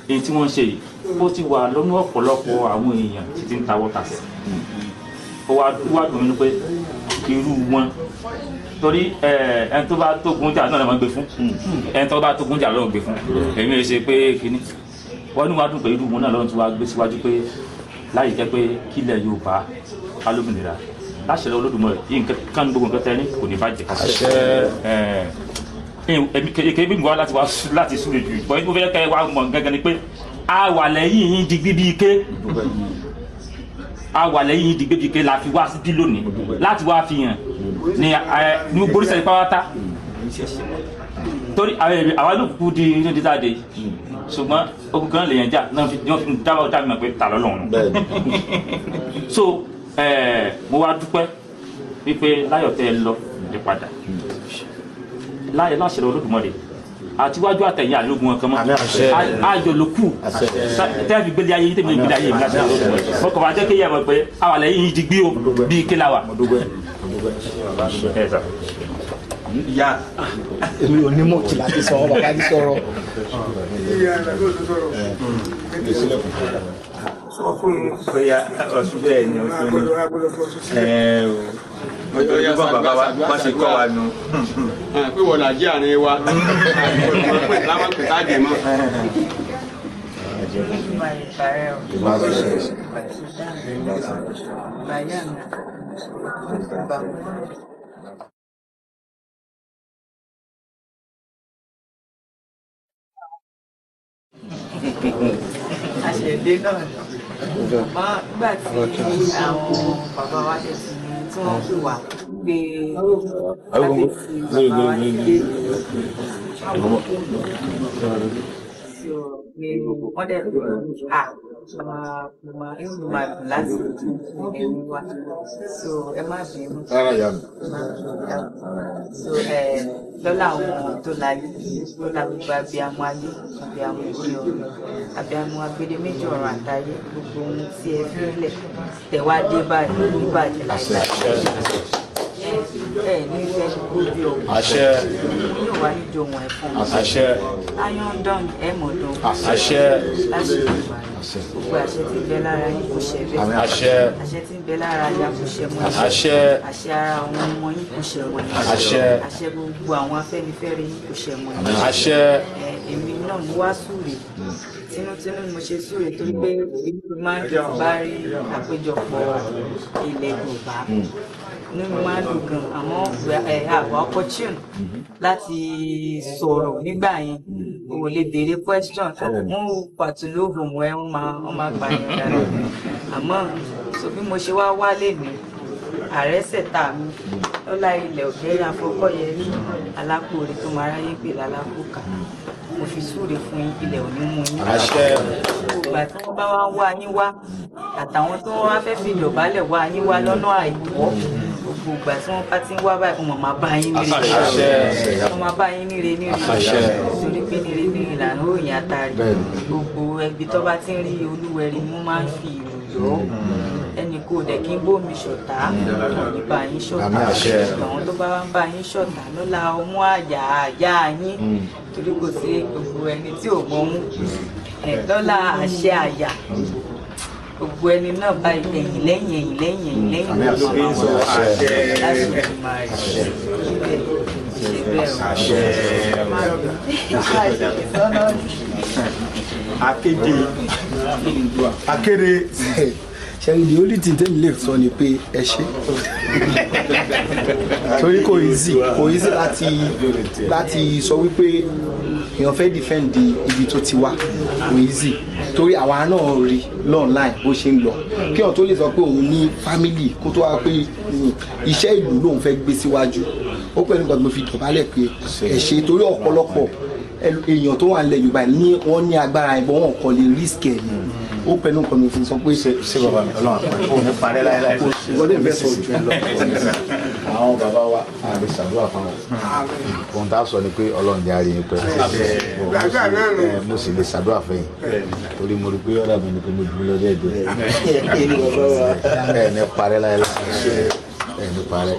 èyí tí wọ́n ń ṣe yìí, ó ti wà lọ́nà ọ̀pọ̀lọpọ̀ àwọn èèyàn tí ti ń tawọ́ tasẹ̀. Ó wá dùn mí nú pé irú wọn, torí ẹni tó bá tógun jà náà ló máa gbé fún, ẹni tó bá tógun jà ló ń gbé fún. Èmi ò ṣe pé kínní wọ́n ní wàá dùn pé irú wọn náà lọ́run tí wàá gbé síwájú, pé láyé jẹ́ pé kílẹ̀ Yorùbá alómìnira láṣẹ lọ́wọ́ Olódùmarè yìí, nǹkan kan gbogbo nǹkan tẹ́ ní kò ní bàjẹ́. Èké bí mo wá láti wá láti súre jù bọ́, mo fẹ́ kẹ́ ẹ wá mọ̀ gángan ni pé a wà lẹ́yìn yín digbí bíi ké, a wà lẹ́yìn yín digbí bíi ké la fi wá síbí lónìí láti wá fi hàn ní ní gbórísẹ̀ pátá, torí àwa ló kú di inú dídá de, ṣùgbọ́n ogun kan lèèyàn jà náà fi dábàá dá mi mọ̀ pé ta lọ́lọ́run. So mo wá dúpẹ́ wípé láyọ̀ tẹ́ ẹ lọ lè padà láyọ̀ láṣẹ lọ Olódùmarè, àtiwájú àtẹ̀yìn àlógún ọkàn mọ́ ayọ̀ ló kù tẹ́ fi gbélé ayé yìí, tẹ́mi gbélé ayé mi láṣẹ lọ Olódùmarè. Mo kàn wá jẹ́ kéèyàn mọ̀ pé àwa lẹ́yìn yìí digbí o bíi kí la wà. Èmi ò ní mọ̀ kí láti sọ, bàbá ti sọ̀rọ̀. Bóyá ọ̀sùn bẹ́ẹ̀ ni ọ̀sùn ni ẹ o bàbá wa wá ṣe kọ́ wa nu. Pé wọ́n là jẹ́ àárín wa láwọn pè tá jẹ mọ́. Àṣẹ̀dé náà ni, àmọ́ nígbà tí àwọn bàbá wa ṣe ti tí wọ́n pè wá pé kábíyèsí bàbá wa ti dé, pé wọ́n dẹ̀ à máa inú mi máa dùn láti ẹ̀mí wa, so ẹ má bínú. Rárá ìyá mi. So ẹ lọ́lá àwọn tó láyé, lọ́lá gbogbo abiyamọ ayé, abiyamọ òde ọ̀run, abiyamọ agbede méjì ọ̀run àtayé, gbogbo ohun tí ẹ fi ń lẹ̀ tẹ̀ wá dé báyìí níbàjẹ́ láìláì, ẹ ní fẹ́ kó bí ọ̀hún. Àṣẹ. Yóò wá níjọ wọn ẹ̀fọn. Àṣẹ. Ayọ̀ ń dán ẹ mọ̀ dán. Àṣẹ. Láṣẹ Ìgbà, gbogbo àṣẹ tí ń bẹ lára yín kò ṣẹ bẹ́ẹ̀. Àṣẹ. Àṣẹ tí ń bẹ lára aya kò ṣẹ mọ́ yín. Àṣẹ. Àṣẹ ara àwọn ọmọ yín kò ṣẹ mọ́ yín. Àṣẹ. Àṣẹ gbogbo àwọn afẹ́nifẹ́re yín kò ṣẹ mọ́ yín. Àṣẹ. Ẹ èmi náà mo wá súre tinútinú ni mo ṣe súre, torí pé inú mi máa ń dùn tí bá rí àpéjọpọ̀ ilẹ̀ Yorùbá, inú mi máa ń dùn gan. Àmọ́ àwa opportune láti sọ̀rọ̀ nígbà yẹn, o ò lè béèrè question, wọ́n pàtó lóògùn mọ́ ẹ, wọ́n máa gbà yẹn dára. Àmọ́ so bí mo ṣe wá wálé ní ààrẹ ṣẹ̀ta mi lọ́la ilẹ̀ ọ̀gẹ́rẹ́ afọkọ́yẹrí alápòore tó máa ráyé pè lálákòókà, mo fi súre fún yín, ilẹ̀ ò ní mú yín. Àṣẹ. Gbogbo àti wọ́n bá wá ń wá yín wá, àtàwọn tó wá fẹ́ fi dọ̀bálẹ̀ wá yín wá lọ́nà àìtọ́, gbogbo ìgbà tí wọ́n bá ti ń wá báyìí, wọ́n máa bá yín níre. Àṣẹ. Wọ́n máa bá yín níre níre. Àṣẹ. Torí pé níre níre là ń ròyìn àtàrí. Gbogbo ẹbí tó bá ti ń rí olúwẹ̀rí, wọ́n máa ń fi ìlú yọ ẹnì kò dẹ̀ kí n bómi ṣọ̀tá, wọn ní bá yín ṣọ̀tá. Àmín, àṣẹ. Àwọn tó bá wá ń bá yín ṣọ̀tá lọ́la ọmú àyà àyà yín, torí kò sí gbogbo ẹni tí ò mọ̀ mú ẹ̀ lọ́la àṣẹ àyà gbogbo ẹni náà bá ẹ̀yìn lẹ́yìn ẹ̀yìn lẹ́yìn ẹ̀yìn lẹ́yìn Àmín, àṣẹ. láti máa rí bẹ́ẹ̀ ṣe bẹ́ẹ̀ o. Àṣẹ. Má bínú. Akéde. Akéde. Ṣẹ́ni, the only thing tẹ́mi lè sọ ni pé ẹ ṣé, torí kò easy, kò easy láti sọ wípé èèyàn fẹ́ defend ibi tó ti wá. Kò easy, torí àwa náà rí online bó ṣe ń lọ, kí èèyàn tó lè sọ pé òun ní family kó tó wá pé iṣẹ́ ìlú lòun fẹ́ gbé síwájú. Ó pẹ̀lú nǹkan tí mo fi dọ̀bálẹ̀ pé ẹ ṣé, torí ọ̀pọ̀lọpọ̀ èèyàn tó wà nílẹ̀ Yorùbá ní wọ́n ní agbára ìbọn, wọn kò lè risk ẹ̀ ni. Ó pẹ̀lú nǹkan mi fi sọ pé. Ṣé bàbá mi, Ọlọ́run àpẹẹrẹ òun ní parẹ́ láéláé. Ìwọ́n dẹ̀ fẹ́ sọ jù ẹ lọ. Àwọn bàbá wa, a lè ṣàdúrà fáwọn. Ohun tá a sọ ni pé Ọlọ́run jẹ́ àárín yín pẹ́. Mo sì lè ṣàdúrà fẹ́yìn, torí mo rí pé ọ̀dà mi ni pé mo dúró lọ́dẹ̀ ẹ̀dẹ̀. Ẹ ní parẹ́ láéláé, ẹ ní parẹ́,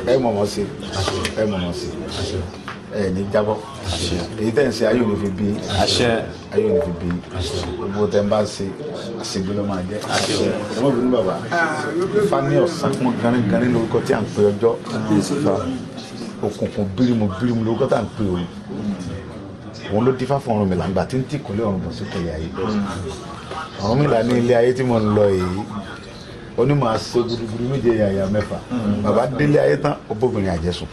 ẹ mọ̀mọ́ sí, ẹ mọ̀mọ́ sí. Ẹ ní jábọ́. Èyí tẹ̀ ń ṣe ayé òní fi bí. Ayé òní fi bí. Gbogbo tẹ̀ ń bá ṣe àṣegbé ló máa jẹ́. Ẹ mọ̀ bínú bàbá. Fani ọ̀sán pọn ganíganí lórúkọ tí à ń pè ọjọ́. Òkùnkùn bírímù bírímù lórúkọ tí à ń pè òru. Òun ló dífá fún Ọ̀rúnmìlà ńgbà tí ń tì kúnlẹ̀ ọ̀run bọ̀ sí kẹlẹ̀ ayé. Ọ̀rúnmìlà ní ilé ayé tí mo ń lọ yìí, onímọ̀ àṣẹ gudugudu méje yàyà mẹ́fà. Bàbá délé ayé tán, ó bóbìnrin àjẹsùn.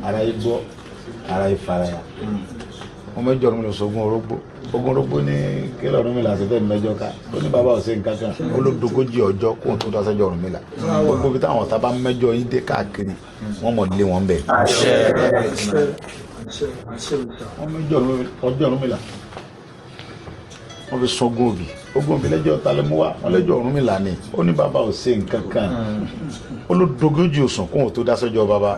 Ara yìí gbọ́, ara yìí faraya. Wọ́n mẹ́jọ Ọ̀rúnmìlà sógun orógbó. Ogun orógbó ní kílẹ̀ Ọ̀rúnmìlà ṣe fẹ́ẹ́ mẹ́jọ ká. Ó ní bàbá ò ṣe nǹkan kan. Ó ló dogójì ọjọ́ kóun tó dá sẹ́jọ́ Ọ̀rúnmìlà. Gbogbo ibi táwọn ọ̀tá bá mẹ́jọ yín dé káàkiri, wọ́n mọ̀ lé wọn bẹ̀. Wọ́n mẹ́jọ ọjọ́ Ọ̀rúnmìlà, wọ́n fi sun ogun òbí. Ogun òbí lẹ́jọ́ ta ló mú wá, wọ́n lẹ́jọ́ Ọ̀rúnmìlà ni. Ó ní bàbá ò ṣe nǹkan kan. Ó ló dogójì òsùn kóun tó dá sọ́jọ́ bàbá.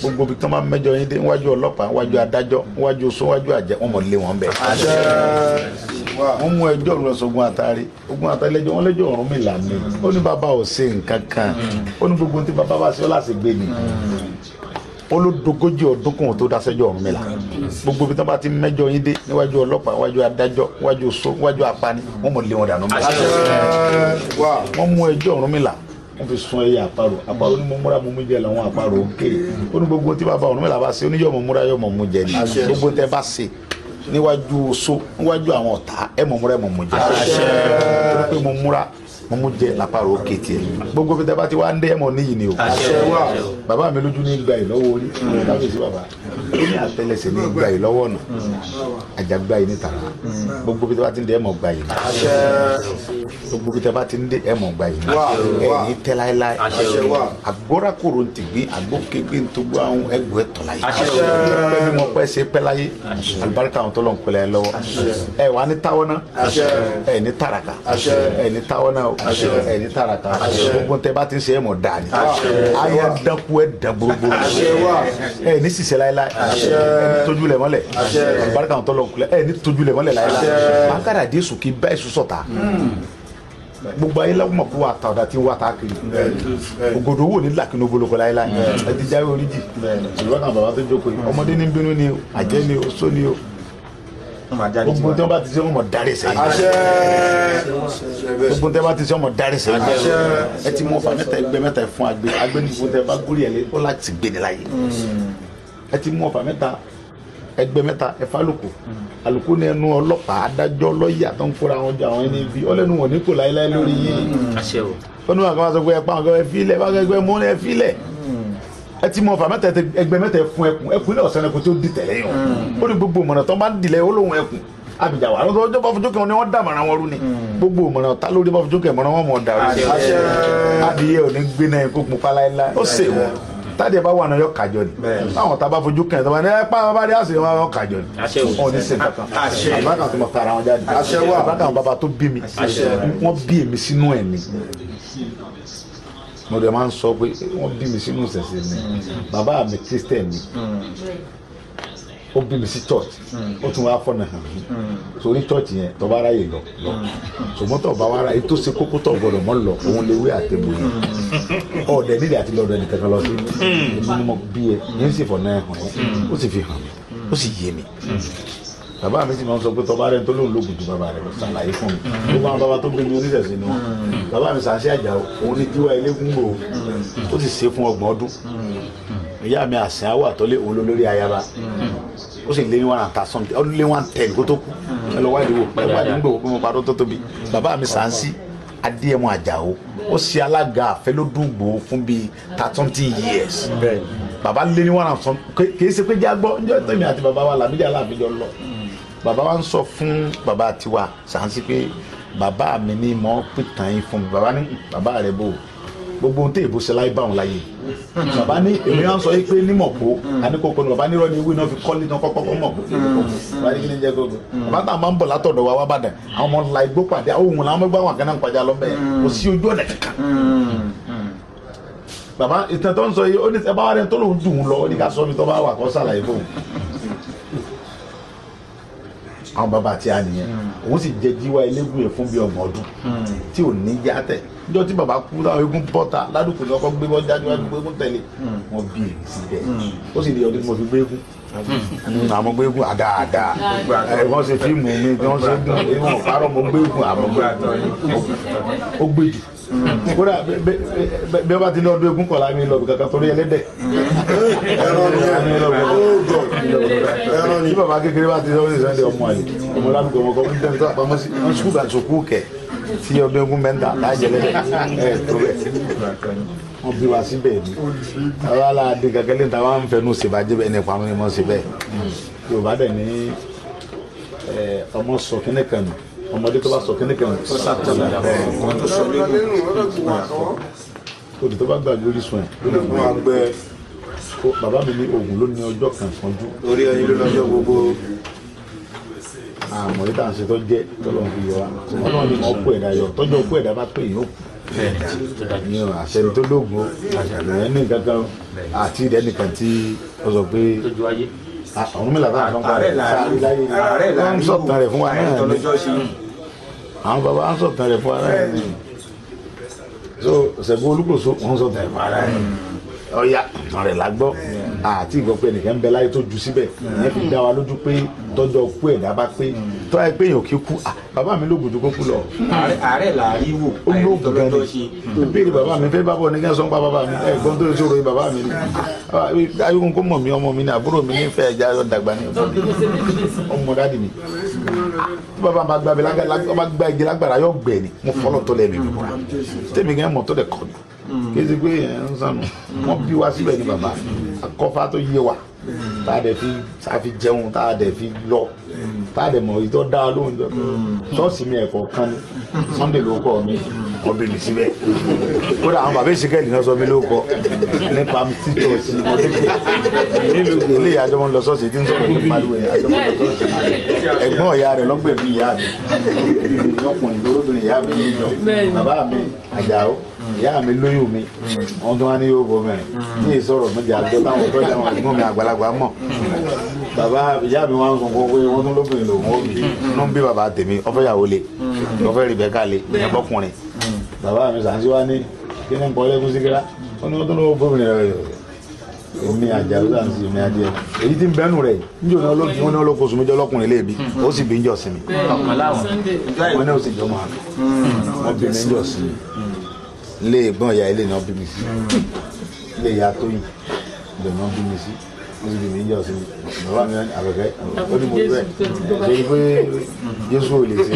Gbogbo ibi tí wọ́n bá mẹ́jọ yín dé, níwájú ọlọ́pàá, níwájú adájọ́, níwájú oṣó, níwájú àjẹ́, wọ́n mọ̀ lé wọn bẹ̀. Wọ́n mú ẹjọ́ Ọ̀run lọ sógun àtàrí. Ogun àtàrí lẹ́jọ́, wọ́n lẹ́jọ́ Ọ̀rúnmìlà ni. Ó ní bàbá ò ṣe nǹkan kan. Ó ní gbogbo tí bàbá bá ṣe ọ́ láti gbé ni. Ó ló dogójì ọdún kóun tó dá sẹ́jọ́ Ọ̀rúnmìlà. Gbogbo ibi tí wọ́n bá ti mẹ́jọ yín dé, níwájú ọlọ́pàá, níwájú adájọ́, níwájú oṣó, níwájú apani, wọ́n mọ̀ lé wọn dànù. Wọ́n mú ẹjọ́ Ọ̀rúnmìlà, wọ́n fi sun ẹyẹ àparò. Àparò ní mo múra mo mú jẹ làwọn àparò òkè. Ó ní gbogbo tí bàbá Ọ̀rúnmìlà bá ṣe, ó ní yọ̀ mọ̀ múra yọ̀ mọ̀ mú jẹ ni. Gbogbo tẹ bá ṣe níwájú oṣó, níwájú àwọn ọ̀tá, ẹ mọ̀ múra ẹ mọ̀ mú jẹ. Pé mo múra mo mú jẹ làparò òkè tiẹ̀. Gbogbo bí tẹ bá ti wá ń dé, ẹ mọ̀ níyì ni o. Bàbá mi lójú ní gba ìlọ́wọ́ orí. Kábíyèsí bàbá. Ó ní àtẹlẹsẹ̀ ní gba ìlọ́wọ́ ọ̀nà. Àjàgbá yìí ní tàrà. Gbogbo bí tẹ bá ti ń dé, ẹ mọ̀ gba yìí ni. Gbogbo bí tẹ bá ti ń dé, ẹ mọ̀ gba yìí ni. Ẹ ní tẹ́ láéláé. Àgbórakòrò ń tìgbín, àgbókegbé ń togbó àwọn ẹgbẹ́ ẹ̀tọ́ láyé. Pẹ́ bí mo pẹ́ ṣe pẹ́ láyé. Àlùbáríkà àwọn tó lọ ń pẹ́lẹ́ lọ́wọ́. Ẹ wà ní táwọn náà. Ẹ ní tàràkà. Ẹ ní táwọn náà. Ẹ ní tàràkà. Gbogbo tẹ bá ti ń ṣe, ẹ mọ̀ dáa ni. Ayé dánkù ẹ dán gborógbóró. Ẹ ní ṣiṣẹ́ láéláé. Ẹ ní tójú lẹ̀ mọ́lẹ̀. Àlùbáríkà àwọn tó lọ ń pẹ́lẹ́. Ẹ ní tójú lẹ̀ mọ́lẹ̀ láéláé. Bákàrà Jésù kì í bá èso sọ̀tà. Gbogbo ayé la mọ̀ kó wa ta ọ̀dà tí ń wá ta kiri. Ògòdò wò ní làkínú boloko láéláé. Ẹ ti jáwé oríjì. Àlùbáríkà àwọn bàbá tó jókòó yìí. Ọmọdé ní bínú ni o, àjẹ́ ni o, só ni o. Gbogbo tí wọ́n bá ti ṣe, wọ́n mọ̀ dárí sẹ́yìn. Gbogbo tí wọ́n bá ti ṣe, wọ́n mọ̀ dárí sẹ́yìn. Ẹ ti mú ọfà mẹ́ta, ẹgbẹ́ mẹ́ta fún agbe. Agbe ní gbogbo tẹ bá gúrí ẹ̀ lé, ó láti gbé ni láyé. Ẹ ti mú ọfà mẹ́ta, ẹgbẹ́ mẹ́ta, ẹ̀fà lóko. Àlùkò ní ẹnu ọlọ́pàá, adájọ́, lọ́ọ̀yà tó ń kóra wọn jọ àwọn ẹni bí ọlẹ́nu wọn ní kò láéláé lórí yìí. Ó ní wọn kàn máa sọ pé ẹ pa àwọn ẹ fílẹ̀, bá ẹgbẹ́ mú ẹ fílẹ̀. Ẹ ti mọ ọfà mẹ́ta, ẹgbẹ́ mẹ́ta fún ẹkùn. Ẹkùn ní ọ̀sán ẹkùn tí ó di tẹ̀lé yàn. Ó ní gbogbo ìmọ̀ràn tó máa ń dilẹ̀, ó lóhun ẹkùn abìjà wà lọ́dọ̀ ọjọ́ bá fojú kẹ́ wọn ni wọ́n dà mọ̀ràn wọn rú ni. Gbogbo ìmọ̀ràn ta lórí bá fojú kẹ́ mọ̀ràn wọn mọ̀ dàrú. Adìyẹ ò ní gbé náà kó pupa láéláé. Ó sè wọn tádìẹ bá wà náà yọ kàjọ ni. Táwọn tá bá fojú kẹ́ ẹ̀ tó bá ní ẹ pa bàbá rí àṣẹ wọn yọ kàjọ ni. Wọn ò ní ṣe kankan. Àbákan tó mọ tara wọn jáde. Àbákan bàbá tó bí mi, wọ́n bí èmi sínú ẹ̀ ni. Mo dẹ̀ máa ń sọ pé wọ́n bí mi sínú ìṣẹ̀ṣe ni. Bàbá mi Christian ni. Ó bí mi sí church. Ó tún wá fọ́nà hàn mí. Sórí church yẹn, tó bá ráyè lọ lọ. Ṣùgbọ́n tó bá wá ráyè tó ṣe kókó tó gbọdọ̀ mọ́ lọ, òun lè wé àtẹ̀bò yẹn. Ọ̀dẹ̀ nídìí àti lọ́dọ̀ ẹnì kankan lọ sí. Èmi ni mo bí ẹ, yẹn sì fọ̀nà ẹ̀ hàn ẹ́. Ó sì fi hàn mí. Ó sì yé mi. Bàbá mi sì máa ń sọ pé tọba rẹ tó lóun lóògùn ju bàbá rẹ lọ, ṣàlàyé fún mi. Gbogbo àwọn bàbá tó gbé mi oníṣẹ̀ṣe ni wọn. Bàbá mi Sànṣí Àjàó, òun ní jíwá eléégún gbò ó sì ṣe fún 30 ọdún. Ìyá mi Àsìn Àwọ̀ Àtọ́lé, òun ló lórí ayaba. Ó sì lé ní 130, ó lé 110 kó tó kú. Ẹ lọ wádìí wò, ẹ wádìí ń gbò pé mo parọ́ tó tóbi. Bàbá mi Sànṣí Adéyẹmọ Àjàó, ó ṣe alága àfẹlódùgbò fún bíi 30 years. Bàbá lé ní 100, kì í ṣe pé jágbọ́ ǹjọ́ tèmi àti bàbá wa Làmídì Aláàfin jọ lọ. Bàbá wa ń sọ fún bàbá tiwa Sànṣí pé bàbá mi ní mọ́ pìtàn yín fún mi. Bàbá ní bàbá rẹ̀ bò gbogbo ohun tí èbó ṣe láyé báwọn láyé. Bàbá ní èmi wá ń sọ yìí pé ní mọ̀pó àníkókò ni bàbá nírọ̀ ní ewé náà fi kọ́lé náà kọ́kọ́ kọ́ mọ̀pó. Bàbá ní kí ni jẹ́ kókó. Bàbá táwọn máa ń bọ̀ látọ̀dọ̀ wa wá bàdàn, àwọn ọmọ ńlá igbó pàdé, àwọn òun làwọn gbọ́ àwọn kan náà ń kọjá lọ bẹ́ẹ̀. Kò sí ojú ọ̀nà kankan. Bàbá ìtàn tó ń sọ yìí, ó ní ẹ bá wà rẹ̀ tó lòún dùn ún lọ, ó ní ká sọ mi tó bá wà kó sàlàyé fóun. Àwọn bàbá tí a nìyẹn, òun sì jẹ jíwá eléégún yẹn fún bí 30 ọdún tí ò ní yá tẹ̀. Níjọ́ tí bàbá kú, táwọn eégún bọ́ta ládùúgbò ní ọkọ̀ gbé bọ́ jáde wájú gbé eégún tẹ̀lé wọn bí èmi síbẹ̀. Ó sì ní ọdún tí mo fi gbé eégún, àmọ́ gbé eégún àdáadáa. Wọ́n ṣe fíìmù mi, wọ́n ṣe dùn, wọ́n parọ́ mo gbé eégún, àmọ́ gbé eégún ó gbé jù. Kódà bí wọ́n bá ti ní ọdún eégún kọ̀ọ̀la mi lọ bí kankan torí ẹlẹ́dẹ̀. Tí bàbá kékeré bá ti sọ ní Sunday ọmọ àlè ọmọ ládùúgbò ọmọ kan ń tẹ́lẹ̀ tó àpamọ́ sí wọn sukùl àti sukùl kẹ̀ tí ọdún eégún mẹ́ta láàjẹ lẹ́dẹ̀ ẹ̀ tó bẹ̀. Wọ́n bí wa síbẹ̀ ni àwa la di kankan lẹ́yìn táwa ń fẹnu ṣèbàjẹ́ bẹ́ẹ̀ ní ìparun ni wọ́n ṣe bẹ́ẹ̀. Yorùbá dẹ̀ ní ọmọ sọ kíní kan nù, ọmọdé tó bá sọ kíní kan nù odò tó bá gbàgbé orísun ẹ̀ ló lè fún wa gbẹ. Bàbá mi ní oògùn ló ní ọjọ́ kan sanjú orí ẹyin ló lọ́jọ́ gbogbo. Àmọ́ yìí tá à ń ṣe tó jẹ́ tọ́lọ́ fi yọ wa, Ọlọ́run ní ọkọ ẹ̀dá yọ, tọ́jú ọkọ ẹ̀dá bá pè yín ó kù ní àṣẹ tó lóògùn ó ìyẹn ní kankan àti ìdẹ́nìkan tí ó sọ pé àwọn mìíràn tá à ń sọ rẹ̀ sáré láyé wọ́n ń sọ̀tàn rẹ̀ fún wa náà ni àwọn bàbá ń sọ̀tàn rẹ̀ fún wa náà ni. So Ṣẹ́gun Olúkòso wọ́n ń sọ̀tàn rẹ̀ fún wa náà ni ọ̀ya ìtàn rẹ̀ la gbọ́ àti ìgbọ́ pé ẹnìkan ń bẹ láyé tó ju síbẹ̀. Ìyẹn fi dá wa lójú pé tọ́jọ́ kú ẹ̀dá bá pé tọ́ ẹ pé èèyàn kì í kú. Bàbá mi lóògùn ju kó kú lọ. Ààrẹ là á rí wò. Ó lóògùn gan ni ìbéèrè bàbá mi fẹ́ bá bọ̀ nígbà sọ́npa bàbá mi ẹ̀gbọ́n tó lè sọ̀rọ̀ yìí bàbá mi ni ayélujára kó mọ̀ mí ọmọ mi ni àbúrò mi ní fẹ́ ẹja dàgbà ní ọmọ dáàdì mi. Tí bàbá bá gbá igi lágbára yóò gbẹ ni mo fọlọ́ tó lẹ́ẹ̀mí búra tèmi gan mọ̀ tó lẹ̀ kọ́ ni kí ẹ ti pé ẹ̀ ń sànù wọ́n bí wa síbẹ̀ ni bàbá akọ́fà tó yé wa tá a dẹ̀ fi a fi jẹun tá a dẹ̀ fi lọ tá a dẹ̀ mọ̀ ìtọ́ dá lóhùn jọ. Ṣọ́ọ̀ṣì mi ẹ̀kọ́ kan ní Sunday ló kọ́ mi wọ́n bí mi síbẹ̀. Kódà àwọn bàbá ìṣíkẹ́lì náà sọ mi ló kọ́ nípa títọ́ sí mo dé nílùú ilé àjọmọ́ lọ ṣọ́ọ̀ṣì tí ń sọ̀rọ̀ ní pariwo yẹn àjọmọ́ lọ ṣọ́ọ̀ṣì. Ẹ̀gbọ́n ìyá rẹ̀ lọ́gbẹ̀bí ìyá mi ọkùnrin lórúbìnrin ìyá mi níjọ bàbá mi Àjàó ìyá mi lóyún mi wọn tún wá ní yóò bọ mẹ́rin ní ìsọ̀rọ̀ méjì àjọ táwọn tó jẹ́ àwọn ẹ̀gbọ́n mi àgbàlagbà mọ̀. Bàbá ìyá mi wá ń sọ pé wọ́n tún lóbìnrin lòun ó bì inú ń bí bàbá tèmi ọfẹ́ ìyàwó le ọfẹ́ Rìbẹ́kà le ìyẹn bọ́kùnrin. Bàbá mi sàǹsí wá ní kí ní nǹkan ọlẹ́kùn síkírá ó ní wọ́n tún lọ́wọ́ bóbìnrin rẹ̀ èmi Àjàó sàǹsí èmi adìẹ èyí tí ń bẹ́nu rẹ̀ níjọ́ ní ọlọ́kùnrin wọn ní ọlọ́kùnrin oṣù méjì ọlọ́kùnrin léèbí ó sì bí ń jọ sinmi wọn ní ó sì jọ máa wọn bí mi ń jọ sinmi ilé ìgbọ́n ìyá ilé náà bí mi sí ilé ìyá Tóyìn ibẹ̀ náà bí mi sí wọ́n sì bí mi ń jọ sí mi. Bàbá mi àbẹ̀fẹ́ ó ní mo rí bẹ́ẹ̀ ṣe ni pé Jésù ò lè ṣe.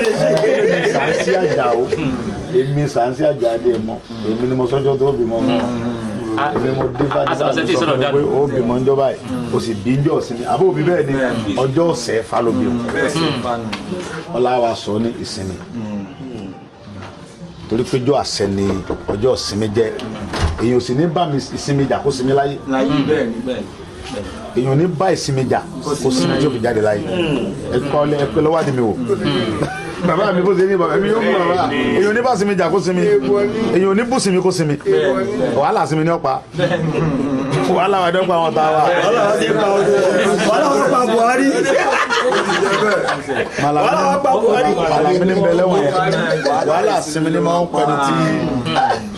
Sàǹsí Àjàó èmi Sàǹsí Àjàó adé mọ èmi ni mo sọ́jọ́ tó bímọ mọ́ èmi mo dé bá dé bá mi sọ fún mi pé ó bímọ ń jọba yìí o sì bí ń jọ sí mi àbó òbí bẹ́ẹ̀ ni ọjọ́ ọ̀sẹ̀ falobi o ọlá wa sọ ní ìsinmi torí pé ọjọ́ àṣẹ ni ọjọ́ ìsinmi jẹ́. Èyàn ò sì ní bá mi ìsinmi jà kó sinmi láyé. Èyàn ò ní bá ìsinmi jà kó sinmi tí ó fi jáde láyé. Ẹ̀kọ́ ẹ̀kọ́ lọ́wọ́ àti mi wò bàbá mi bó ṣe ní bàbá mi yóò mú bàbá. Èyàn ò ní bá sinmi jà kó sinmi, èyàn ò ní bú sinmi kó sinmi. Wàhálà sinmi ní ọ̀pá wàhálà wà dẹ́kun àwọn tá a wà. Wàhálà wà pa Buhari. Wàhálà wà pa Buhari. Màlàmí ní bẹ lẹ́wọ̀n yẹn wàhálà sinmi ní máa ń pẹ́ni tí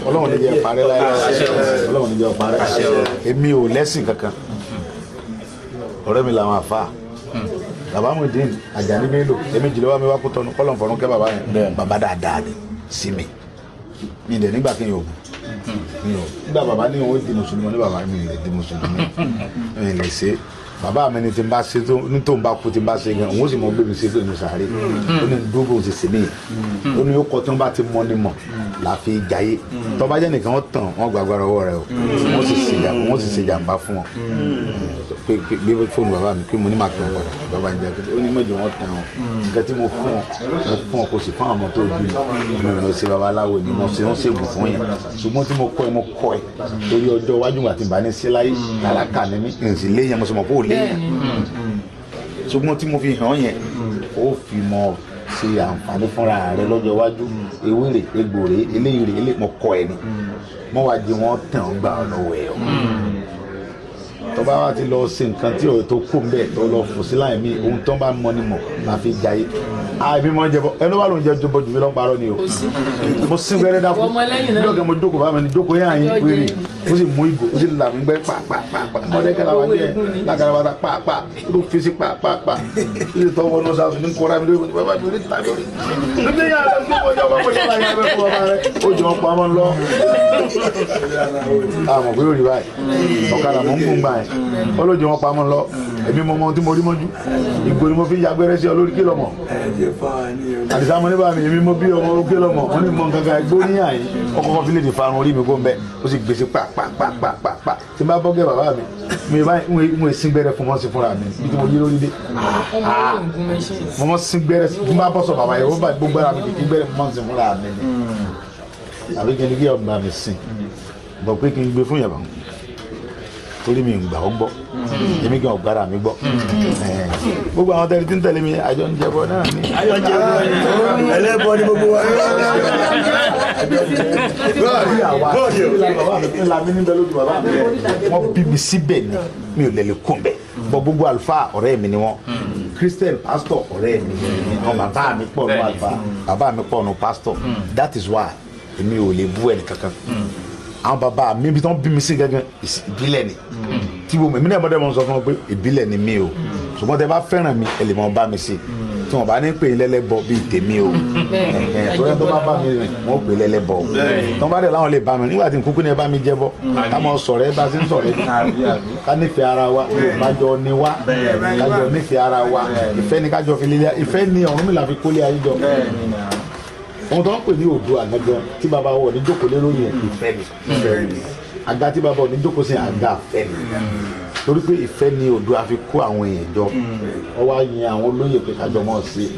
Ọlọ́run ní jẹ́ parẹ́ láyé. Ọlọ́run ní jẹ́ parẹ́. Èmi ò lẹ́sìn kankan. Ọ̀rẹ́ mi làwọn àfa bàbá Muyideen Àjàní Bello èmi jìlẹ̀ wá mi wá kó tọnu kọ́lọ̀ fọ̀rún kẹ́ bàbá yẹn bàbá dáadáa ni sí mi mi dẹ̀ nígbà kí n yóò bù mi ò nígbà bàbá ní òun di mùsùlùmí ní bàbá mi lè di mùsùlùmí mi lè ṣe bàbá mi ni tí n bá ṣe tó ní tó ń bá kú tí n bá ṣe gan òun ó sì mọ gbé mi ṣe pé mi sàárè ó ní dúró ti ṣe mí ó ní ó kọ tí wọn bá ti mọ ni mọ là fi jayé tó bá jẹ́ nìkan wọ́n tàn wọ́n gbàgbára ọwọ́ rẹ o wọ́n sì ṣe jàǹbá fún wọn pé gbé fóònù bàbá mi pé mo ní màá kí wọn padà bàbá ń jẹ pé ó ní mọ̀jọ wọn tàn wọn nǹkan tí mo fún ọ mo fún ọ kò sì fún àwọn ọmọ tó bí mi mi ò ṣe babaláwo ni mo ṣe wọn ṣègùn fún yẹn ṣùgbọ́n tí mo kọ́ ẹ mo kọ́ ẹ torí ọjọ́ iwájú àti ìbáni sí láyé tálákà ni mí n sì léyìn mo sì mọ̀ pé ò léyìn ṣùgbọ́n tí mo fi hàn yẹn ó fi mọ ṣe àǹfààní fúnra rẹ lọ́jọ́ iwájú ewé rè egbò rè eléyìí rè eléyìí mo kọ́ ẹ ni mo wá di wọn tàn gbà lọ́wọ́ ẹ o Tó bá wá ti lọ ṣe nǹkan tí ò tó kó ń bẹ̀, tó lọ fò sí láì mí, ohun tó ń bá mọ ni mọ̀ la fi jayé. Àìbí mọ jẹbọ, ẹni wà ló ń jẹ jọbọ jù mí lọ ń parọ́ ni o. Mo sín gbẹ́rẹ́ dákú bí ọ̀gá mo jókòó bá mi ni jókòó yẹn àyín wéré, ó sì mú ìgò, ó sì là mí gbẹ́ pàpàpàpà mọ̀lẹ́kẹ́ làwọn jẹ́ lákàrà bàtà pàpà ló fi sí pàpàpà, ó sì tọwọ́ náà sá ní kóra mi lórí bàbá mi lórí tàbí orí. Níbi yàrá mi kò jọ bọ́ jọba yẹn bẹ́ẹ̀ fún bàbá rẹ̀ ó jọ ọ́ pamọ́ lọ. Àmọ̀ pé ó rí báyìí, ọ̀kadà mọ̀ ń gùn gbà yẹn, ó ló jọ wọn pamọ́ lọ. Èmi mọ ọmọ tí mo rí mọ́jú, ìgò ni mo fi ń yagbẹ́rẹ́ sí ọ lórí kí lọ́mọ. Àdìsá mo ní bá mi, èmi mo bí ọmọ kí lọ́mọ, wọ́n ní mọ nǹkan kan gbó ní àyín, ọkọ̀ fi lè dè farun orí mi kó ń bẹ́, ó sì gbèsè pàpàpàpàpà tí n bá bọ́gẹ́ bàbá mi, mo ì sín gbẹ́rẹ́ fún mọ́ sí fúnra mi bí tí mo yí lórí dé. Mo mọ́ sín gbẹ́rẹ́ tí n bá bọ́ sọ bàbá yẹn, ó bá gbogbo ara mi kìkì gbẹ́rẹ́ fún mọ́ sí fúnra mi ni. Àbí kí ni kí ọba mi sìn bọ̀ pé kí n gbé fún yàrá torí mi ń gbà ó gbọ́, èmi kì í ọ̀gbára mi gbọ́. Gbogbo àwọn tẹ́lẹ̀ tí ń tẹ̀lé mi, àjọ ń jẹbọ náà ni. Àjọ ń jẹbọ ni, ẹlẹ́bọ ni gbogbo wa. Wọ́n bí mi síbẹ̀ ni, mi ò lè lè kún bẹ́ẹ̀. Bọ́ gbogbo àlùfáà ọ̀rẹ́ mi ni wọ́n, Christian pastor ọ̀rẹ́ mi ni wọ́n, bàbá mi pọ̀ nù àlùfáà, bàbá mi pọ̀ nù pastor. That is why èmi ò lè bú ẹnì kankan. Àwọn bàbá mi bí wọ́n bí mi sí gangan, ìbílẹ̀ ni tí mo èmi náà mọ́tẹ́ mọ́ sọ fún wọn pé ìbílẹ̀ ni mí o, ṣùgbọ́n tẹ bá fẹ́ràn mi ẹ lè mọ bá mi sí, tí wọ́n bá ní pè é lẹ́lẹ́bọ bíi tèmi o, torí tó bá bá mi rìn wọ́n pè é lẹ́lẹ́bọ o, tí wọ́n bá dẹ̀ láwọn lè bá mi nígbà tí nkúkú ni ẹ bá mi jẹ́bọ, ká mọ sọ̀rọ̀ ẹ bá sí ń sọ̀rọ̀ ẹ, ká nífẹ̀ẹ́ ara wa, kájọ ni wá, kájọ nífẹ̀ẹ́ ara wa, ìfẹ́ ni kájọ fi lélẹ̀, ìfẹ́ ni Ọ̀rúnmìlà fi kólé ayé jọ. Ohun tó ń pè ní Oòduà gangan tí bàbá wọ̀ ní jókòó lé lórí yẹn, ìfẹ́ ni. Àga tí bàbá wọ̀ ní jókòó sí àga ìfẹ́ ni, torí pé ìfẹ́ ni Oòduà fi kó àwọn èèyàn jọ, wọ́n wá yan àwọn olóyè pé kájọ mọ́ sí i.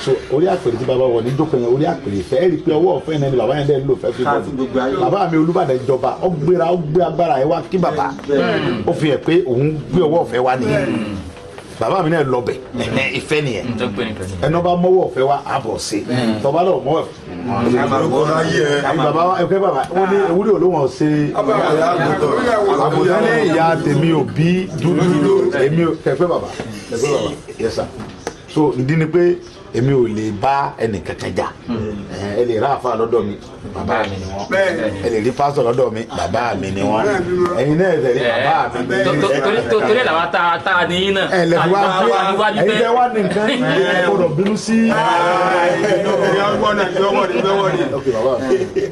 So orí àpèrè tí bàbá wọ̀ ní jókòó yẹn, orí àpèrè ìfẹ́, ẹ rí i pé ọwọ́ ọ̀fẹ́ náà ni bàbá yẹn dẹ́ lò fẹ́ fi bọ́ọ̀lù. Bàbá mi Olúbàdàn jọba, ó gbéra, ó gbé agbára yẹn wá kí bàbá, ó fi hàn pé òun gbé ọwọ́ ọ̀fẹ́ wá nìyẹn. Bàbá mi náà lọ bẹ̀, ìfẹ́ nìyẹn. Ẹnu bá mọ́wọ́ ọ̀fẹ́ wa àbọ̀ sí, tọba náà mọ́wọ́ ọ̀fẹ́. Bàbá wa ẹ̀kẹ́ bàbá wọn ní ewúrẹ́ olóhùn ṣe àgùntàn ní ìyá tèmi ò bí dúdú èmi ò kẹfẹ́ bàbá kẹfẹ́ bàbá, yes sir. So ìdí ni pé èmi ò lè bá ẹnì kankan jà. Ẹ lè rà àfa lọ́dọ̀ mi, bàbá mi ni wọ́n. Ẹ lè rí pásítọ̀ lọ́dọ̀ mi, bàbá mi ni wọ́n. Ẹ̀yin náà ẹ tẹ̀lé bàbá mi ni wọ́n. Torí ẹ̀ làwọn tá a ní náà. Ẹ lè wá pé ẹ̀yin tẹ́ wá ní nǹkan ẹ gbọ́dọ̀ bínú sí.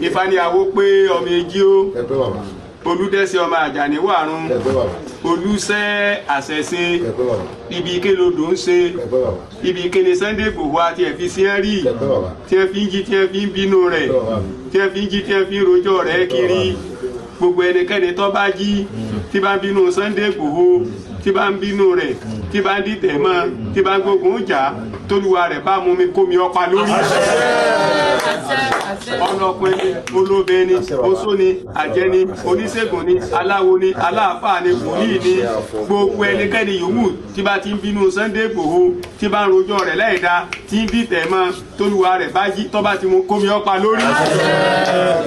Ifá ni àwo pé ọmọ èjì ó Olúdẹ́sẹ̀ ọmọ Àjàní wàrun, Olúṣẹ́ àṣẹṣe, ibi ike lodò ń ṣe, ibi ike ni Sunday Igboho àti ẹ̀fi sí ẹ́ rí, tí ẹ fi ń jí, tí ẹ fi ń bínú rẹ̀, tí ẹ fi ń jí, tí ẹ fi ń rojọ́ rẹ̀ kiri. Gbogbo ẹnikẹ́ni tó bá jí tí bá ń bínú Sunday Igboho, tí bá ń bínú rẹ̀, tí bá ń dìtẹ̀ mọ́, tí bá ń gbógun jà, tólúwa rẹ̀ bá mú mi kó mi ọ̀pá lórí. Ọlọ́pẹ́ ni, olóbe ni, oṣó ni, àjẹ́ ni, oníṣègùn ni, aláwo ni, aláàfáà ni, wòlíì ni, gbogbo ẹnikẹ́ni yòówù tí bá ti ń bínú Sunday Igboho, tí bá ń rojọ́ rẹ̀ láìda, tí ń dìtẹ̀ mọ́, tólúwa rẹ̀ bá jí tó bá ti mú kó mi ọ̀pá lórí.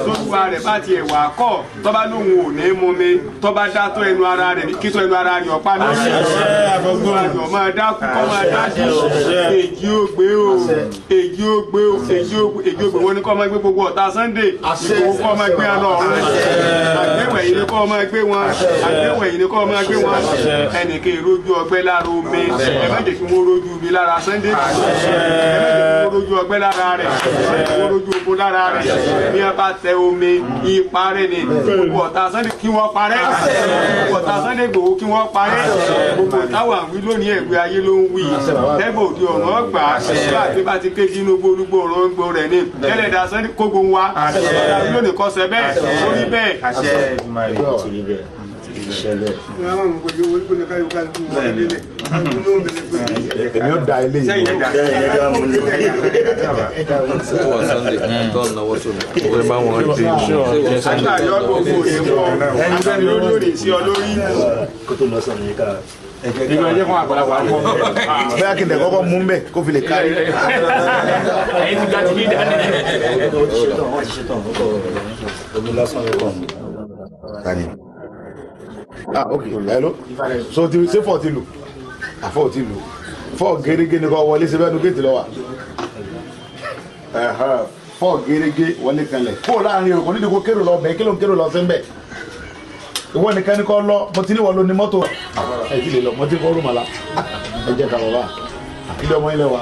Tólúwa rẹ̀ bá ti ẹ̀wà kọ̀, tó bá lóun ò ní mú mi, tó bá dá tó ẹnu ara rẹ̀ kí tó ẹnu ara rẹ̀ ọ̀pá lórí. Tólúwa rẹ̀ ọ̀ máa dákú kọ́ máa dájú. Èjì ó gbé o, èjì ó gbé o, èjì ó gbé, èjì ó gbé. Wọ́n ní kọ́ máa gbé gbogbo ọ̀tá Sunday Igboho kọ́ máa gbé wọn lọ́rùn. Àgbéwẹ̀ yìí ni kọ́ máa gbé wọn, àgbéwẹ̀ yìí ni kọ́ máa gbé wọn. Ẹnìkan ìrójú ọgbẹ́ lára omi, ẹ má jẹ́ kí wọ́n rójú mi lára Sunday Igboho, ẹ má jẹ́ kí wọ́n rójú ọgbẹ́ lára rẹ̀, ẹ má jẹ́ kí wọ́n rójú ogun lára rẹ̀. Bí wọ́n bá tẹ omi, ipa rẹ̀ ni. Gbogbo ọ̀tá Sunday kí wọ́n parẹ́, gbogbo ọ̀tá Sunday Igboho kí wọ́n parẹ́. Gbogbo táwọn wí lónìí ẹ̀gbẹ́ ayé ló ń wí. Lẹ́gbẹ̀ẹ́ òdi ọ̀run ọgbà, bá bá ti kéjì inú gbólúgbò ọ̀run ń gbó rẹ̀ ni. Ẹlẹ́dàá Sunday kógo wa, lónìí kọ́ sẹ bẹ́ẹ̀, ó rí bẹ́ẹ̀. Èmi ò da ilé yìí. Àtàrí ọgbọ̀n kò ní wọ, àtàrí lórí òní sí ọ lórí. Bẹ́ẹ̀ kí n tẹ̀ kọ́kọ́ mú bẹ́ẹ̀ kó fi lè kárí. Ẹ̀yin ti gba ti dídá ní. Tani. Ah, ok, hello. So ti ṣé 4 ti lù? Ah, 4 ti lù. 4 gẹ́gẹ́ ni kò wọlé síbẹ̀ nu géètì lọ wà. 4 gẹ́gẹ́ wọlé kanlẹ̀. Kó o láàrin o, kò ní kó kérò lọ bẹ́ẹ̀, kí ló ń kérò lọ sí bẹ́ẹ̀. Ìwọ nìkan ni kò lọ, mo ti ní wọ́n lo ní mọ́tò. Ẹ ti lè lọ, mo ti kọ́ rúmọ̀lá. Ẹ jẹ́ ká bàbá. Ilé ọmọ ilé wa.